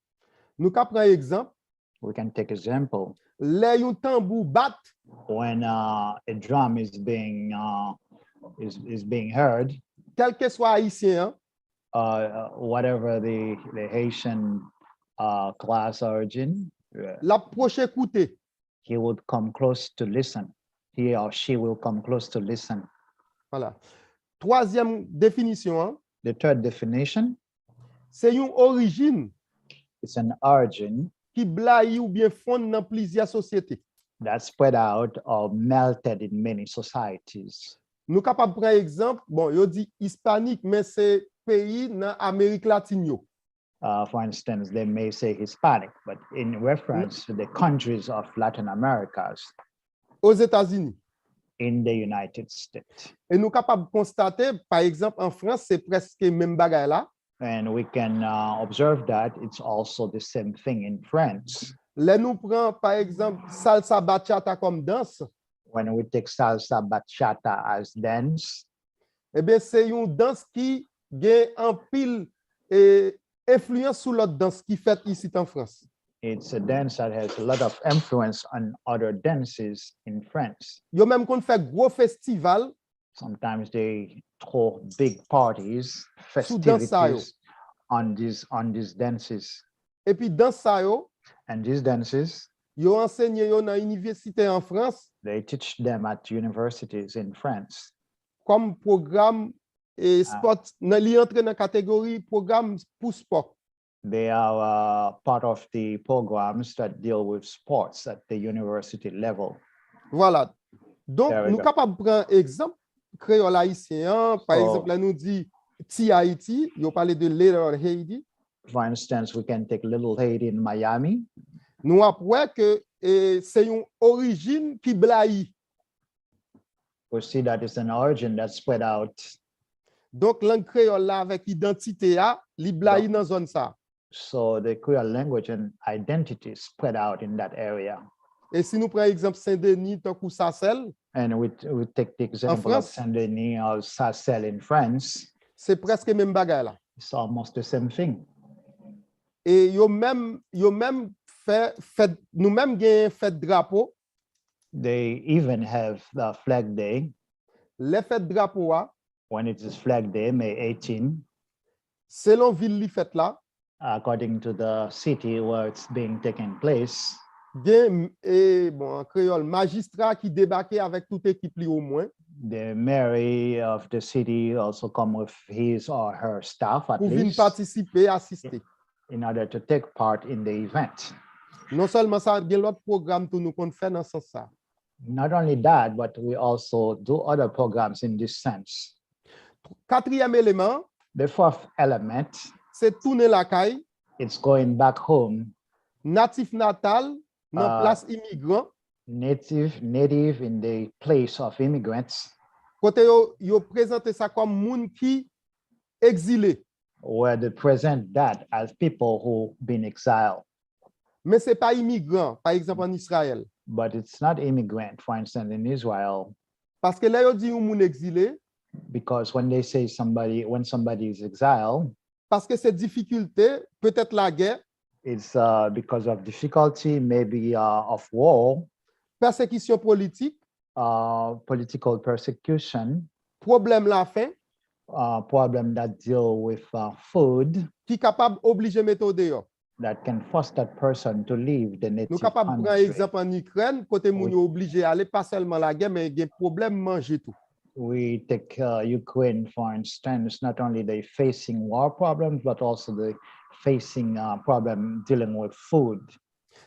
Nou ka pran egzanp, We can take example. Lè yon tanbou bat, When uh, a drum is being uh, is, is being heard, kèlkeswa Ayisyen an, uh, whatever the, the Haitian uh, class origin, uh, l ap pwoche koute. He would come close to listen. He or she will come close to listen. Vwala. Twazyèm definisyon an, The third definition, se yon orijin it's an origin ki blayi oubyen fonn nan plizyè sosyete. That spread out or melted in many societies. Nou kapab pran egzanp, bon, yo di Ispanik, men se peyi nan Amerik Latin yo. Uh, for instance, they may say Hispanic, but in reference to the countries of Latin Americas, Ozetazini. In the United States. E nou kapab konstate, pa egzanp, an Frans, se prèske menm bagay la. And we can uh, observe that it's also the same thing in France. Lè nou pran, pa egzanp, salsa bachata kòm dans, When we take salsa bachata as dance, ebyen, se yon dans ki gen anpil e, enfliyans sou lòt dans ki fèt isit an Frans. It's a dance that has a lot of influence on other dances in France. Yo menm konn fè gwo festival Sometimes they throw big parties, sou dans sa yo. Festivities on these on these dances. Epi dans sa yo, And these dances, yo ansenye yo nan inivèsite an Frans they teach them at universities in France. Kòm pwogram e spòt, nan, li antre nan kategori pwogram pou spò. They are uh, part of the programs that deal with sports at the university level. Vwala. Donk, Very nou good. Kapab pran egzanp kreyòl ayisyen an, pa So- egzanp, lè nou di Ti Ayiti, yo pale de Little Haiti. For instance, we can take Little Haiti in Miami. Nou ap wè ke e, se yon orijin ki blayi. We see that it's an origin that spread out. Donk, lang kreyòl la avèk idantite a, li blayi nan zòn sa. So the Creole language and identity spread out in that area. E si nou pran egzanp Sen Deni, tankou Sasèl, And we, we take the example of France. Saint Denis or Sarcelles in France. Se prèske menm bagay la. It's almost the same thing. E yo menm, yo menm fè fèt, nou menm genyen fèt drapo. They even have the Flag Day. Lè fèt drapo a, When it is Flag Day, May eighteen, selon vil li fèt la, according to the city where it's being taken place, gen, e, bon, an kreyòl, majistra ki debake avèk tout ekip li omwen the mayor of the city also come with his or her staff at pou vin least patisipe, asiste. In order to take part in the event. Non sèlman sa, gen lòt pwogram tou nou konn fè nan sans sa. Not only that, but we also do other programs in this sense. Katriyèm eleman, The fourth element, se tounen lakay, it's going back home, natif natal nan Ah. Plas Imigran, native, native in the place of immigrants, kote yo, yo prezante sa kòm moun ki egzile. Where they present that as people who been exiled. Men se pa imigran, pa egzanp, an Izrayèl. But it's not immigrant, for instance, in Israel, Paske lè yo di yon moun egzile, because when they say somebody, when somebody is exiled, paske se difikilte, petèt lagè, it's uh, because of difficulty, maybe uh, of war, pèsekisyon politik, uh, political persecution, pwoblèm lafen, uh, problem that deal with uh, food, ki kapab oblije mete w deyò. that can force that person to leave the Nou native kapab pran country. Egzanp an Ikrèn, kote moun yo oblije ale, pa sèlman lagè, men gen pwoblèm manje tou. We take uh, Ukraine, for instance, not only they facing war problems, but also they facing uh, problem dealing with food.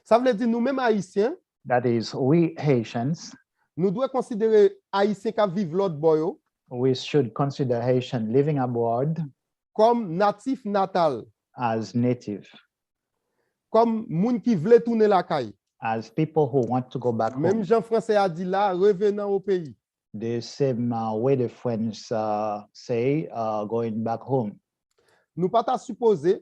Sa vle di nou menm Ayisyen, That is, we Haitians, nou dwe konsidere Ayisyen k ap viv lòt bò yo we should consider Haitian living abroad kòm natif natal, as native, kòm moun ki vle tounen lakay. as people who want to go back Menm home. Jan fransè a di la, revenant au pays. The same uh, way the French uh, say, uh, going back home. Nou pa ta sipoze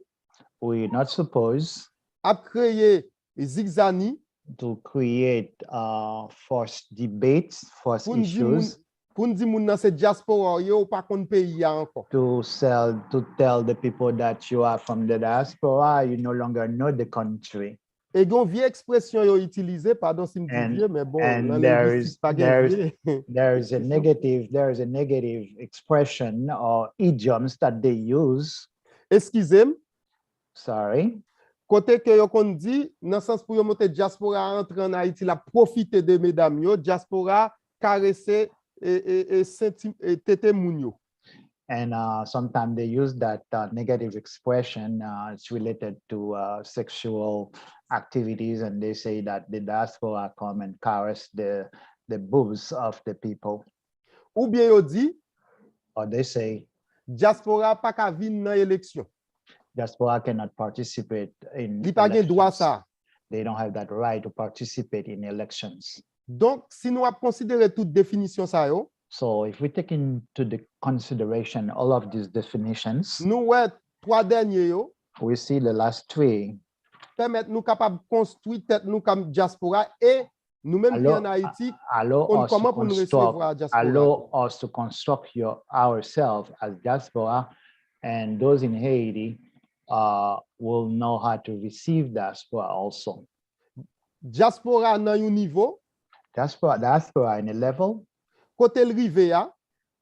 We're not supposed ap kreye zigzani to create uh, forced debates, forced pou n di moun issues, pou n di moun nan se dyaspora w ye, ou pa konn peyi a ankò. to sell, to tell the people that you are from the diaspora, you no longer know the country. E gen yon vye ekspresyon yo itilize, padon si m di And- vye, men bon, and nan there lengwistik is- pa there gen is- vye. There is a negative, there is a negative expression or idioms that they use. Eskize m, Sorry. Kote ke yo konn di, nan sans pou yo montre dyaspora a antre an Ayiti, l ap pwofite de medam yo, dyaspora karese e, e, e, senti, e tete moun yo. And uh, sometimes they use that uh, negative expression. Uh, it's related to uh, sexual activities, and they say that the diaspora come and caress the the boobs of the people. Oubyen yo di, Or they say dyaspora pa ka vin nan eleksyon. Diaspora cannot participate in Li pa gen dwa elections. Sa. They don't have that right to participate in elections. Donk, si nou ap konsidere tout definisyon sa yo, So if we take into the consideration all of these definitions, nou wè twa dènye yo, we see the last three pèmèt nou kapab konstwi tèt nou kòm dyaspora e nou menm ki allow, an Ayiti, allow konn us to kòman pou nou construct, resevwa dyaspora. allow us to construct your, ourselves as diaspora, and those in Haiti uh, will know how to receive diaspora also. Dyaspora nan yon nivo, Diaspora, diaspora in a level kote l rive a,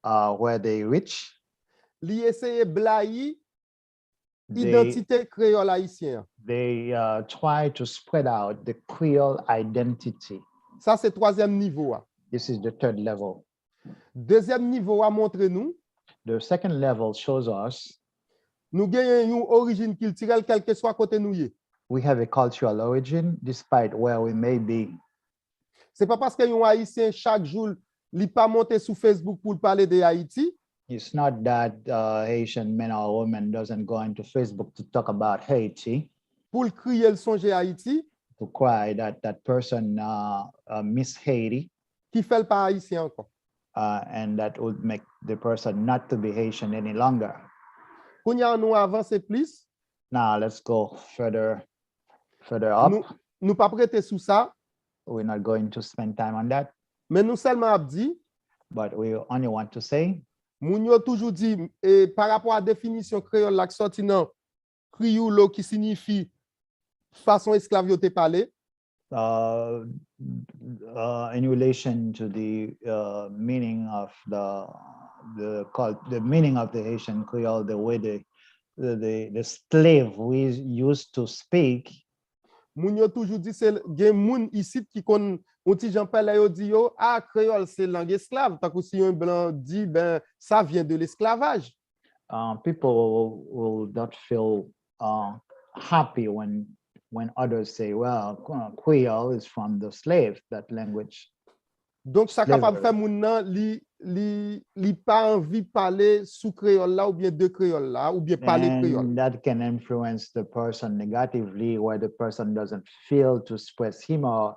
uh, where they reach, li eseye blayi they, idantite kreyòl ayisyen an. they uh, try to spread out the Creole identity. Sa se twazyèm nivo a. This is the third level. Dezyèm nivo a montre nou, The second level shows us nou genyen yon orijin kiltirèl kèlkeswa kote nou ye. We have a cultural origin despite where we may be. Se pa paske yon Ayisyen chak jou li pa monte sou Facebook pou l pale de Ayiti, It's not that uh, Haitian men or women doesn't go into Facebook to talk about Haiti, pou l kriye l sonje Ayiti, to cry that that person uh, uh, miss Haiti, ki fè l pa Ayisyen ankò. Uh, and that would make the person not to be Haitian any longer. Kounye a nou avanse plis. Now let's go further, further up. Nou, nou p ap rete sou sa. We're not going to spend time on that, Men nou sèlman ap di, but we only want to say moun yo toujou di, e, pa rapò a definisyon kreyòl la k sòti nan kriyoulo ki siyifi fason esklav yo te pale, uh, uh, in relation to the uh, meaning of the the cult, the meaning of the Haitian Creole, the way the the, the, the slave we used to speak. Moun yo toujou di se gen moun isit ki konn yon ti jan pè lè yo di yo, a, kreyòl se lang esklav, tankou si yon blan di, ben, ça vient de l'esclavage. Uh, people will, will not feel uh, happy when when others say, well, Creole is from the slave, that language. Donk sa kapab Slavery. Fè moun nan li li li pa anvi pale sou kreyòl la oubyen de kreyòl la oubyen pale kreyòl. And that can influence the person negatively, where the person doesn't feel to express him or,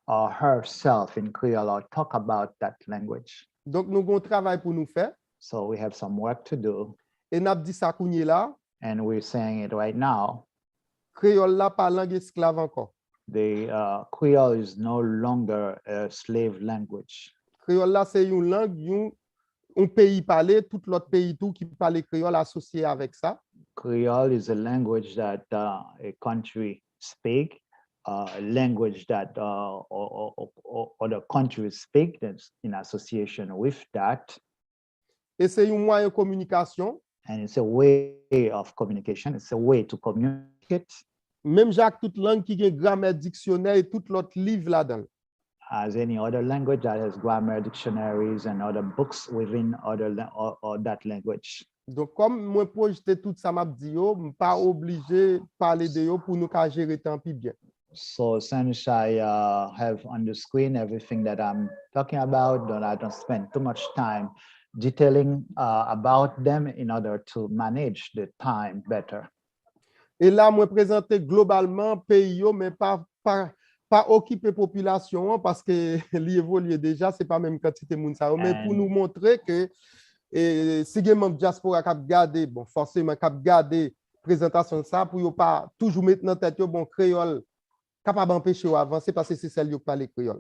or herself in Creole or talk about that language. Donk nou gen yon travay pou nou fè. So we have some work to do, E n ap di sa kounye la. And we're saying it right now. Kreyòl la pa lang esklav ankò. The uh, Creole is no longer a slave language. Kreyòl la se yon lang yon yon peyi pale, tout lòt peyi tou ki pale kreyòl asosye avèk sa. Creole is a language that uh, a country speak, uh, a language that uh, or, or, or, or other countries speak that's in association with that. E se yon mwayen kominikasyon. And it's a way of communication. It's a way to communicate. Menm jan ak tout lang ki gen gramè, diksyonè e tout lòt liv ladan l. As any other language that has grammar, dictionaries, and other books within other la- or, or that language. Donk, kòm mwen pwojte tout sa m ap di yo, m pa oblije pale de yo pou nou ka jere tan pi byen. So since I uh, have on the screen everything that I'm talking about, then I don't spend too much time detailing uh, about them in order to manage the time better. E la, mwen prezante globalman peyi yo, men pa, pa, pa okipe popilasyon an, paske li evolye deja, se pa menm kantite moun sa yo. Men pou And- nou montre ke e, si gen manm dyaspora k ap gade, bon, fòseman k ap gade prezantasyon sa, pou yo pa toujou met nan tèt yo, bon, kreyòl kapab anpeche yo avanse, paske se sèl yo k pale kreyòl.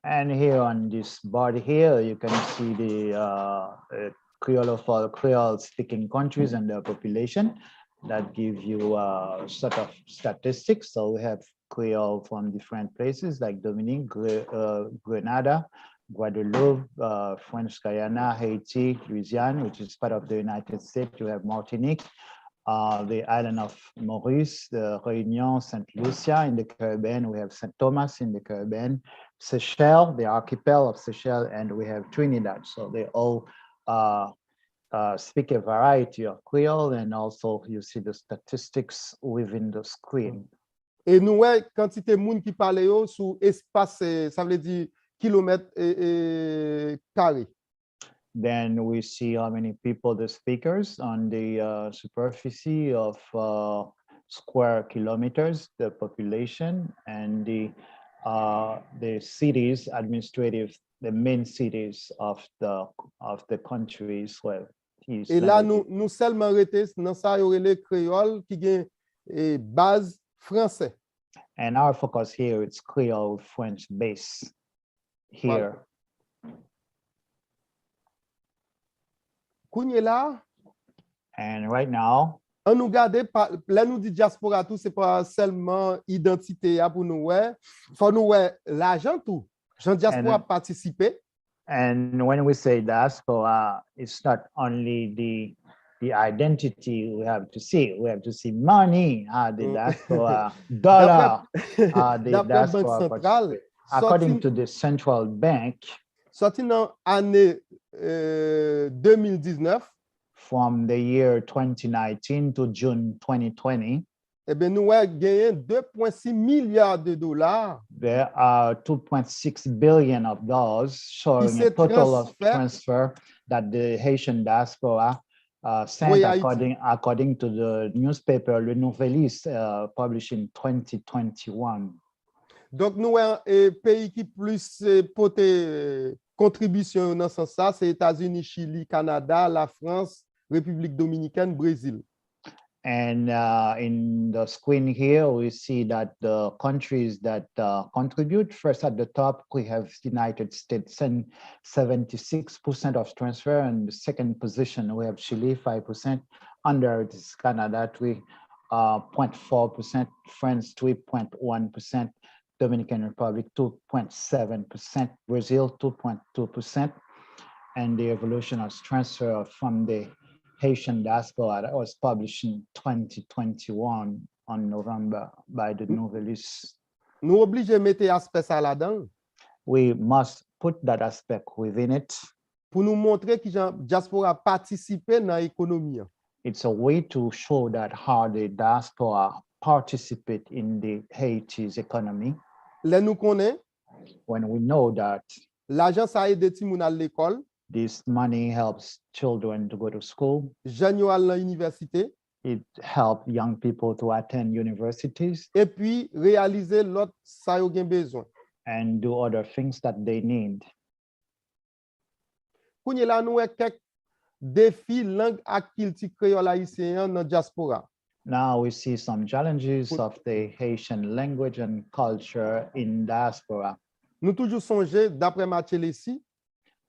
And here on this board here, you can see the uh, uh, Creolophone, Creole speaking countries and their population that give you uh, sort of statistics. So we have Creole from different places like Dominique, Gre- uh, Grenada, Guadeloupe, uh, French Guiana, Haiti, Louisiane, which is part of the United States. You have Martinique, uh, the island of Maurice, the Réunion, Saint Lucia in the Caribbean. We have Saint Thomas in the Caribbean, Seychelles, the archipel of Seychelles, and we have Trinidad. So they all uh, uh, speak a variety of Creole, and also you see the statistics within the screen. E nou wè kantite moun ki pale yo sou espas, eh, sa vle di kilomèt eh, eh, kare. Then we see how many people, the speakers, on the uh, superficie of uh, square kilometers, the population, and the uh, the cities administrative, the main cities of the of the countries where E la, nou, nou sèlman rete nan sa yo rele kreyòl ki gen eh, baz fransè. And our focus here is Creole French base here. Kounye la, And right now, an nou gade, pa- lè nou di dyaspora tou, se pa sèlman idantite a pou nou wè. Fò nou wè lajan tou. Jan dyaspora ap patisipe. And when we say diaspora, it's not only the the identity we have to see. We have to see money, uh, the Mm. diaspora dollar, uh, the Daprè Bank diaspora Santral, participate. According sòti, to the central bank, sòti nan ane eh, de mil diznèf, from the year twenty nineteen to June twenty twenty, ebyen, nou wè genyen de pwen sis milya de dola there are two point six billion of dollars, showing se a total of transfè- transfer that the Haitian diaspora uh, sent, Voye Ayiti. According, according to the newspaper Le Nouvelliste, uh, published in twenty twenty-one. Donk, nou wè eh, peyi ki plis eh, pote eh, kontribisyon yo nan sans sa, se Etazini, Chili, Kanada, Lafrans, Repiblik Dominikèn, Brezil. And uh, in the screen here, we see that the countries that uh, contribute, first at the top, we have United States and seventy-six percent of transfer. And the second position, we have Chile, five percent. Under it is Canada, three, uh, point four percent, France, three point one percent, Dominican Republic, two point seven percent, Brazil, two point two percent. And the evolution of transfer from the Haitian diaspora that was published in twenty twenty-one on November by the Nouvelliste. Nou oblije mete aspè sa ladan. We must put that aspect within it. Pou nou montre ki jan dyaspora patisipe nan ekonomi an. It's a way to show that how the diaspora participate in the Haiti's economy. Lè nou konnen, When we know that lajan sa ede timoun al lekòl, this money helps children to go to school, jèn yo al nan inivèsite, it helps young people to attend universities epi reyalize lòt sa yo gen bezwen. and do other things that they need. Kounye la, nou wè kèk defi lang ak kilti kreyòl ayisyen an nan dyaspora. Now we see some challenges Put- of the Haitian language and culture in diaspora. Nou toujou sonje, daprè Mathieu Lessie,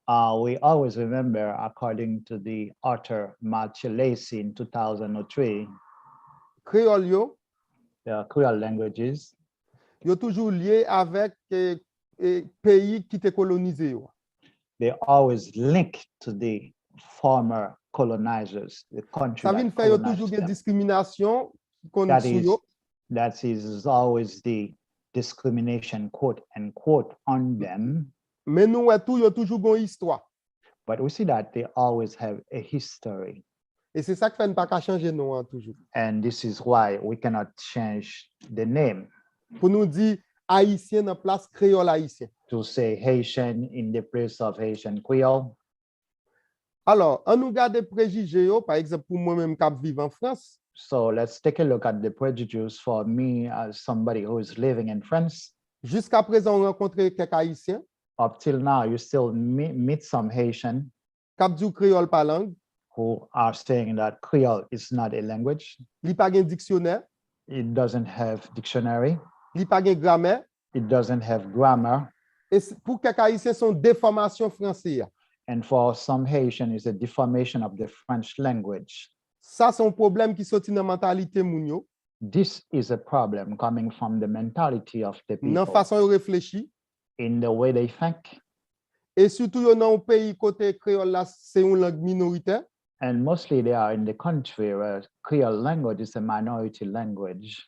Uh, we always remember, according to the author Mathieu Lessie in two thousand three, kreyòl yo, the Creole languages, yo toujou lye avèk eh, eh, peyi ki te kolonize yo. they always link to the former colonizers, the country Sa that vin fè yo toujou colonized gen them. Diskriminasyon ki konn That sou is, yo. That is always the discrimination, quote unquote, on them. Men nou wè tou, yo toujou gon istwa. But we see that they always have a history. E se sa k fè n pa ka chanje non an toujou. And this is why we cannot change the name Pou nou di Ayisyen nan plas Kreyòl Ayisyen. To say Haitian in the place of Haitian Creole. Alò, an nou gade prejije yo, pa egzanp, pou mwen menm k ap viv an Frans. So let's take a look at the prejudice for me as somebody who is living in France. Jiska prezan, ou rankontre kèk Ayisyen. Up till now, you still meet, meet some Haitian k ap di w Kreyòl pa lang. Who are saying that Creole is not a language. Li pa gen diksyonè. It doesn't have dictionary. Li pa gen gramè. It doesn't have grammar. E pou kèk Ayisyen, se yon defòmasyon franse a. And for some Haitian, it's a deformation of the French language. Sa se yon pwoblèm ki soti nan mantalite moun yo. This is a problem coming from the mentality of the people. Nan fason yo reflechi. In the way they think. E sitou yo nan yon peyi kote kreyòl la se yon lang minoritè. And mostly they are in the country where Creole language is a minority language.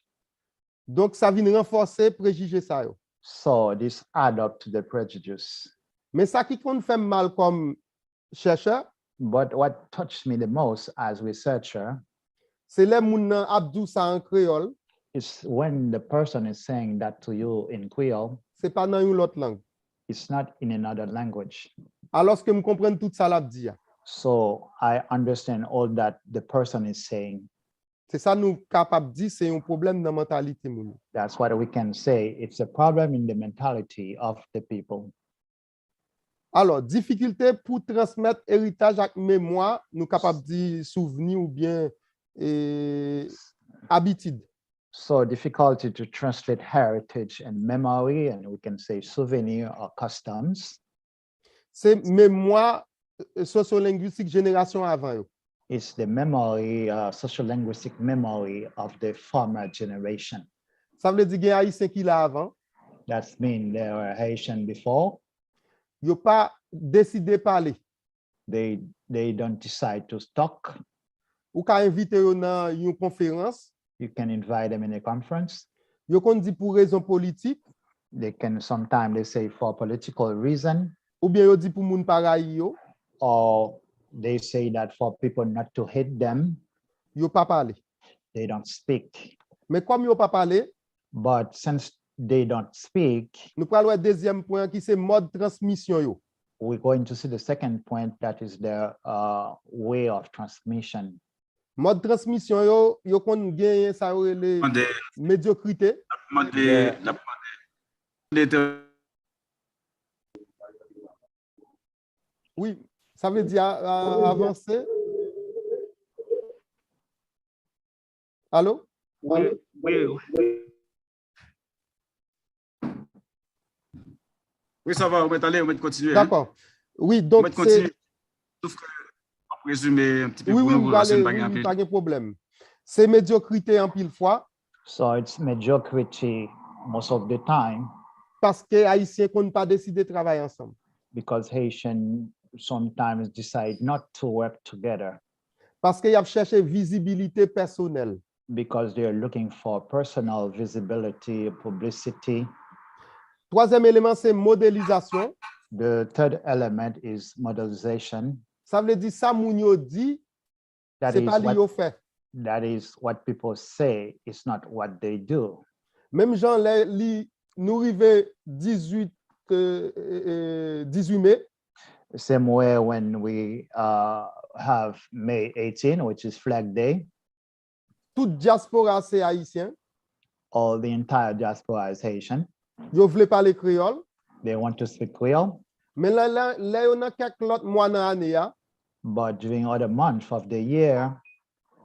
Donk sa vin ranfòse prejije sa yo. So this add up to the prejudice. Men sa ki konn fè m mal kòm chèchè, But what touched me the most as researcher se lè moun nan ap di w sa an kreyòl, is when the person is saying that to you in Creole, se pa nan yon lòt lang. It's not in another language. Alòske m konprann tout sa l ap di a. So I understand all that the person is saying. Se sa nou kapab di, se yon pwoblèm nan mantalite moun yo. That's what we can say. It's a problem in the mentality of the people. Alò, difikilte pou transmèt eritaj ak memwa, nou kapab di souvni oubyen e, abitid. So difficulty to translate heritage and memory, and we can say souvenir or customs. Se memwa e, sosyolengwistik jenerasyon avan yo. It's the memory, uh, socio-linguistic memory of the former generation. Sa vle di gen Ayisyen ki la avan. That's mean there were Haitian before. Yo pa deside pale. They they don't decide to talk. Ou ka envite yo nan yon konferans. You can invite them in a conference. Yo konn di pou rezon politik. They can sometimes they say for political reason. Oubyen yo di pou moun pa rayi yo. Or they say that for people not to hate them. Yo pa pale. They don't speak. Men kòm yo pa pale. But since they don't speak, nou pral wè dezyèm pwen an ki se mòd transmisyon yo. We're going to see the second point, that is the uh, way of transmission. Mòd transmisyon yo, yo konn genyen sa yo rele medyokrite. Mande, Yeah. N ap mande. Mande te- Wi, sa vle di a- a- avanse. Alo? Wi, wi, wi. Wi, sa va, ou mèt ale, ou mèt kontinye. Dakò. Wi, donk Ou mèt se kontinye. Sof ke m ap rezime yon ti pe Wi, pou wi, nou, m pou paske prale, n pa gen wi, anpil. Pa gen pwoblèm. Se medyokrite anpil fwa. So it's mediocrity most of the time. Paske Ayisyen konn pa deside travay ansanm. Because Haitian sometimes decide not to work together. Paske y ap chèche vizibilite pèsonèl. Because they are looking for personal visibility, publicity. Twazyèm eleman se modelizasyon. The third element is modelization. Sa vle di sa moun yo di, That se is pa li what yo fè. That is what people say, it's not what they do. Menm jan lè li nou rive dizuit, euh, euh, euh, dizuit me, Same way when we uh, have May eighteen, which is Flag Day, tout dyaspora se ayisyen. All the entire diaspora is Haitian. Yo vle pale kreyòl. They want to speak Creole, Men lè, lè, lè yo nan kèk lòt mwa nan ane a, but during other months of the year,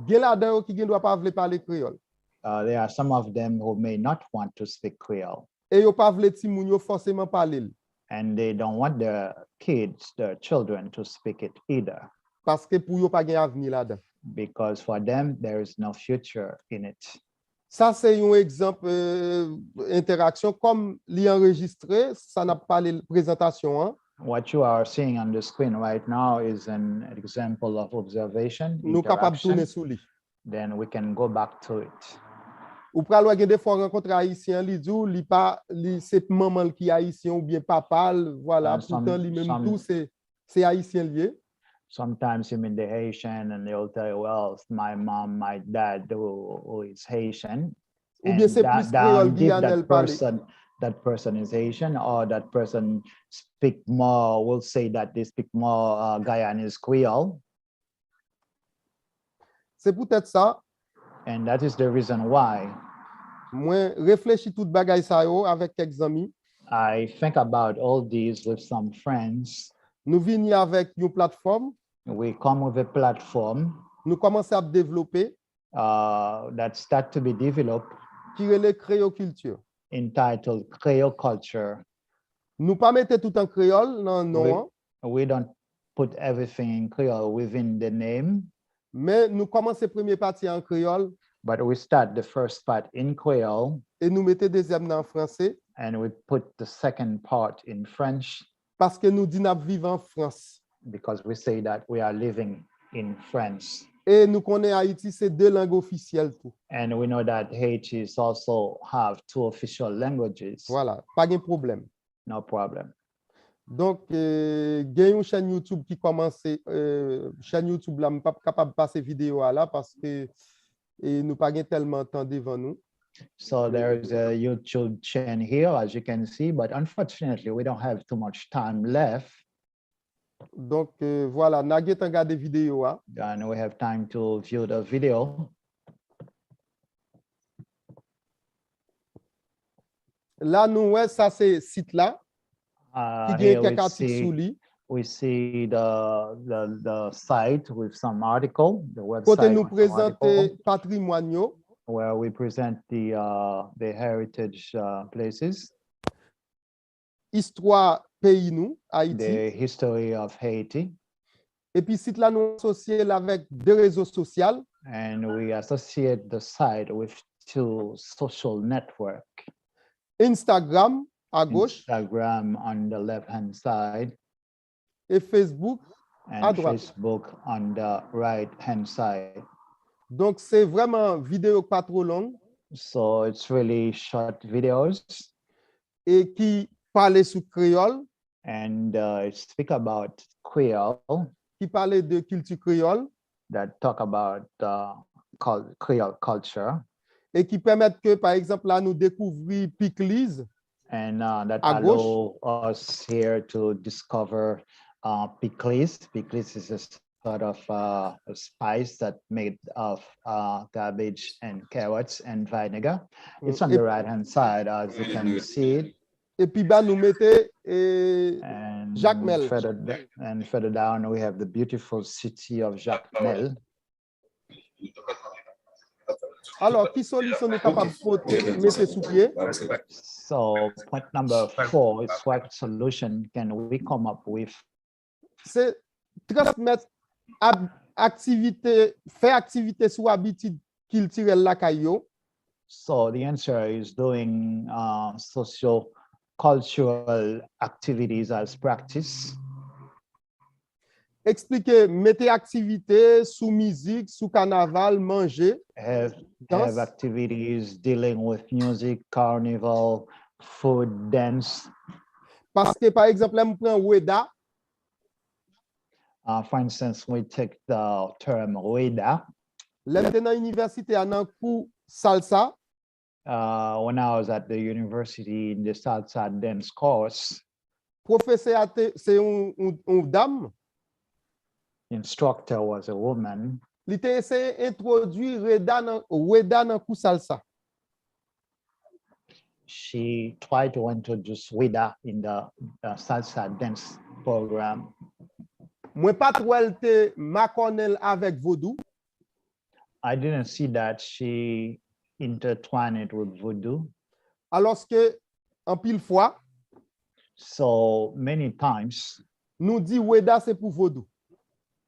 gen ladan yo ki gen dwa pa vle pale kreyòl. uh, there are some of them who may not want to speak Creole. E yo pa vle timoun yo fòseman pale l. And they don't want their kids, their children, to speak it either. Paske pou yo pa gen avni ladan. Because for them, there is no future in it. Sa se yon egzanp euh, entèraksyon. Kòm li anrejistre, sa n ap pale prezantasyon an. What you are seeing on the screen right now is an example of observation, Nou kapab interaction. Tounen sou li. Then we can go back to it. Ou pral wè gen de fwa w rankontre Ayisyen an, li di w li pa, li, se manman l ki Ayisyen oubyen papa l, vwala, And some- poutan li menm some- tou se, se Ayisyen l ye. Sometimes you meet the Haitian and they'll tell you, well, my mom, my dad who, who is Haitian. Oubyen se plis kreyòl giyanè l pale. Person, that person is Haitian or that person speak more, will say that they speak more uh, Guyanese Creole. Se poutèt sa, And that is the reason why mwen reflechi tout bagay sa yo avèk kèk zanmi. I think about all these with some friends. Nou vini avèk yon platfòm. We come with a platform Nou kòmanse ap devlope uh, that start to be developed ki rele Creole Culture. Entitled Creole Culture. Nou pa mete tout an kreyòl nan non an, We don't put everything in Creole within the name, men nou kòmanse premye pati an kreyòl but we start the first part in Creole e nou mete dezyèm nan an franse and we put the second part in French paske nou di n ap viv an Frans. Because we say that we are living in France. E nou konnen Ayiti se de lang ofisyèl tou. And we know that Haiti is also have two official languages. Vwala, pa gen pwoblèm. No problem. Donk, eh, gen yon chèn YouTube ki kòmanse, eh, chèn YouTube la, m p ap kapab pase videyo a la paske eh, nou pa gen tèlman tan devan nou. So there is a YouTube channel here, as you can see, but unfortunately, we don't have too much time left. Donk, eh, vwala, n a gentan gade videyo a. And we have time to view the video. La, nou wè sa se sit la, Uh, ki gen here we kèk atik sou see, li, we see the, the, the site with some article, the kote website nou with some prezante article, patrimwàn yo, where we present the, uh, the heritage uh, places, istwa peyi nou, Ayiti. The history of Haiti. Epi sit la nou asosye l avèk de rezo sosyal, And we associate the site with two social network. Instagram a goch Instagram on the left hand side e Facebook. and À droite. Facebook on the right hand side. Donk, se vrèman videyo k pa twò long. So it's really short videos. E ki pale sou kreyòl, And uh, speak about Creole, ki pale de kilti kreyòl, that talk about uh, cul- Creole culture, e ki pèmèt ke, pa egzanp, la nou dekouvri pikliz, and uh, that À gauche. Allow us here to discover uh, piclis. Piclis is a sort of uh, a spice that made of uh, cabbage and carrots and vinegar. It's on Mm, the right hand side, as you can see it. E pi ba nou mete eh, And Jacmel. Further, da- and further down, we have the beautiful city of Jacmel. Alò, ki solisyon nou kapab pote, mete sou pye? So, point number four is what solution can we come up with? Se transmèt ab- aktivite, fè aktivite sou abitid kiltirèl lakay yo. So, the answer is doing uh, socio cultural activities as practice. Eksplike, mete aktivite sou mizik, sou kanaval, manje, Have, dans. Have activities dealing with music, carnival, food, dance. Paske, pa egzanp, lè m pran Weda, Uh, for instance, we take the term Weda. Lè m te nan inivèsite a nan kou salsa, Uh, when I was at the university in the salsa dance course, pwofesè a te, se yon, yon, yon dam, instructor was a woman. Li te eseye entwodui Reda nan, Weda nan kou salsa. She tried to introduce Weda in the, the salsa dance program. Mwen pa t wè l te makònen l avèk vodou. I didn't see that she intertwined it with voodoo. Alòske, anpil fwa, So many times nou di Weda se pou vodou.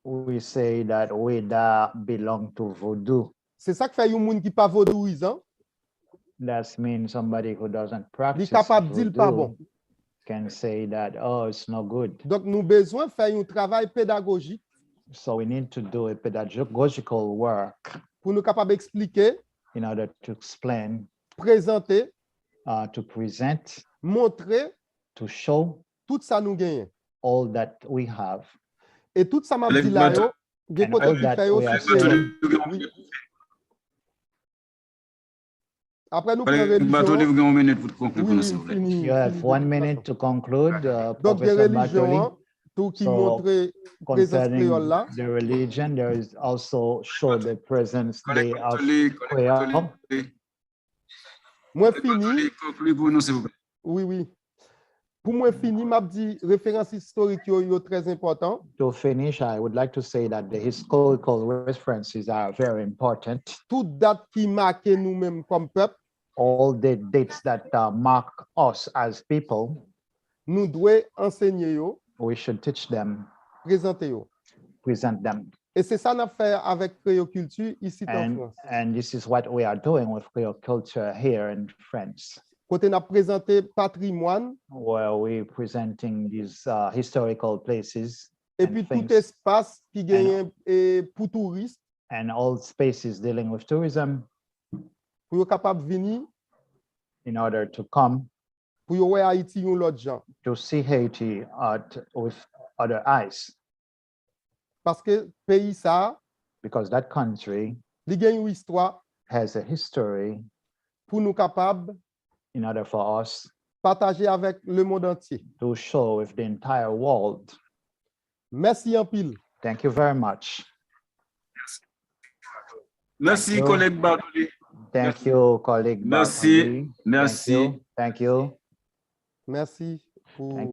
We say that Weda belong to voodoo. Se sa k fè yon moun ki pa vodouyizan, That means somebody who doesn't li practice kapab di l pa bon. Voodoo can say that, oh, it's no good. Donk, nou bezwen fè yon travay pedagojik So we need to do a pedagogical work pou nou kapab eksplike in order to explain, prezante, uh, to present, montre, to show, tout sa nou genyen. All that we have. E tout sa m ap di la yo, gen kote ki fè yo sou kreyòl. Wi. Apre nou pran relijyon an. Wi, wi, fini. You have one minute to conclude, uh, Professor Bartoli. Donk, gen relijyon an tou ki montre prezans kreyòl la. The religion, there is also show the presence day of Creole. Mwen fini. Wi, wi. Pou mwen fini, m ap di referans istorik yo, yo trè enpòtan. To finish, I would like to say that the historical references are very important. Tout dat ki make nou menm kòm pèp. All the dates that, uh, mark us as people. Nou dwe ansenye yo. We should teach them. Prezante yo. Present them. E se sa n ap fè avèk Creole Culture isit an Frans. And this is what we are doing with Creole Culture here in France. Kote n ap prezante patrimwàn. Where we presenting these, uh, historical places and things. Epi tout espas ki genyen, e, pou touris. And all spaces dealing with tourism. Pou yo kapab vini. In order to come. Pou yo wè Ayiti yon lòt jan. To see Haiti at, with other eyes. Paske peyi sa a, because that country, li gen yon istwa, has a history, pou nou kapab, in order for us, pataje avèk lemonn antye. To show with the entire world. Mèsi anpil. Thank you very much. Mèsi, kòlèg Bartoli. Thank you, kòlèg Bartoli. Mèsi. Thank you. Thank you. Mèsi pou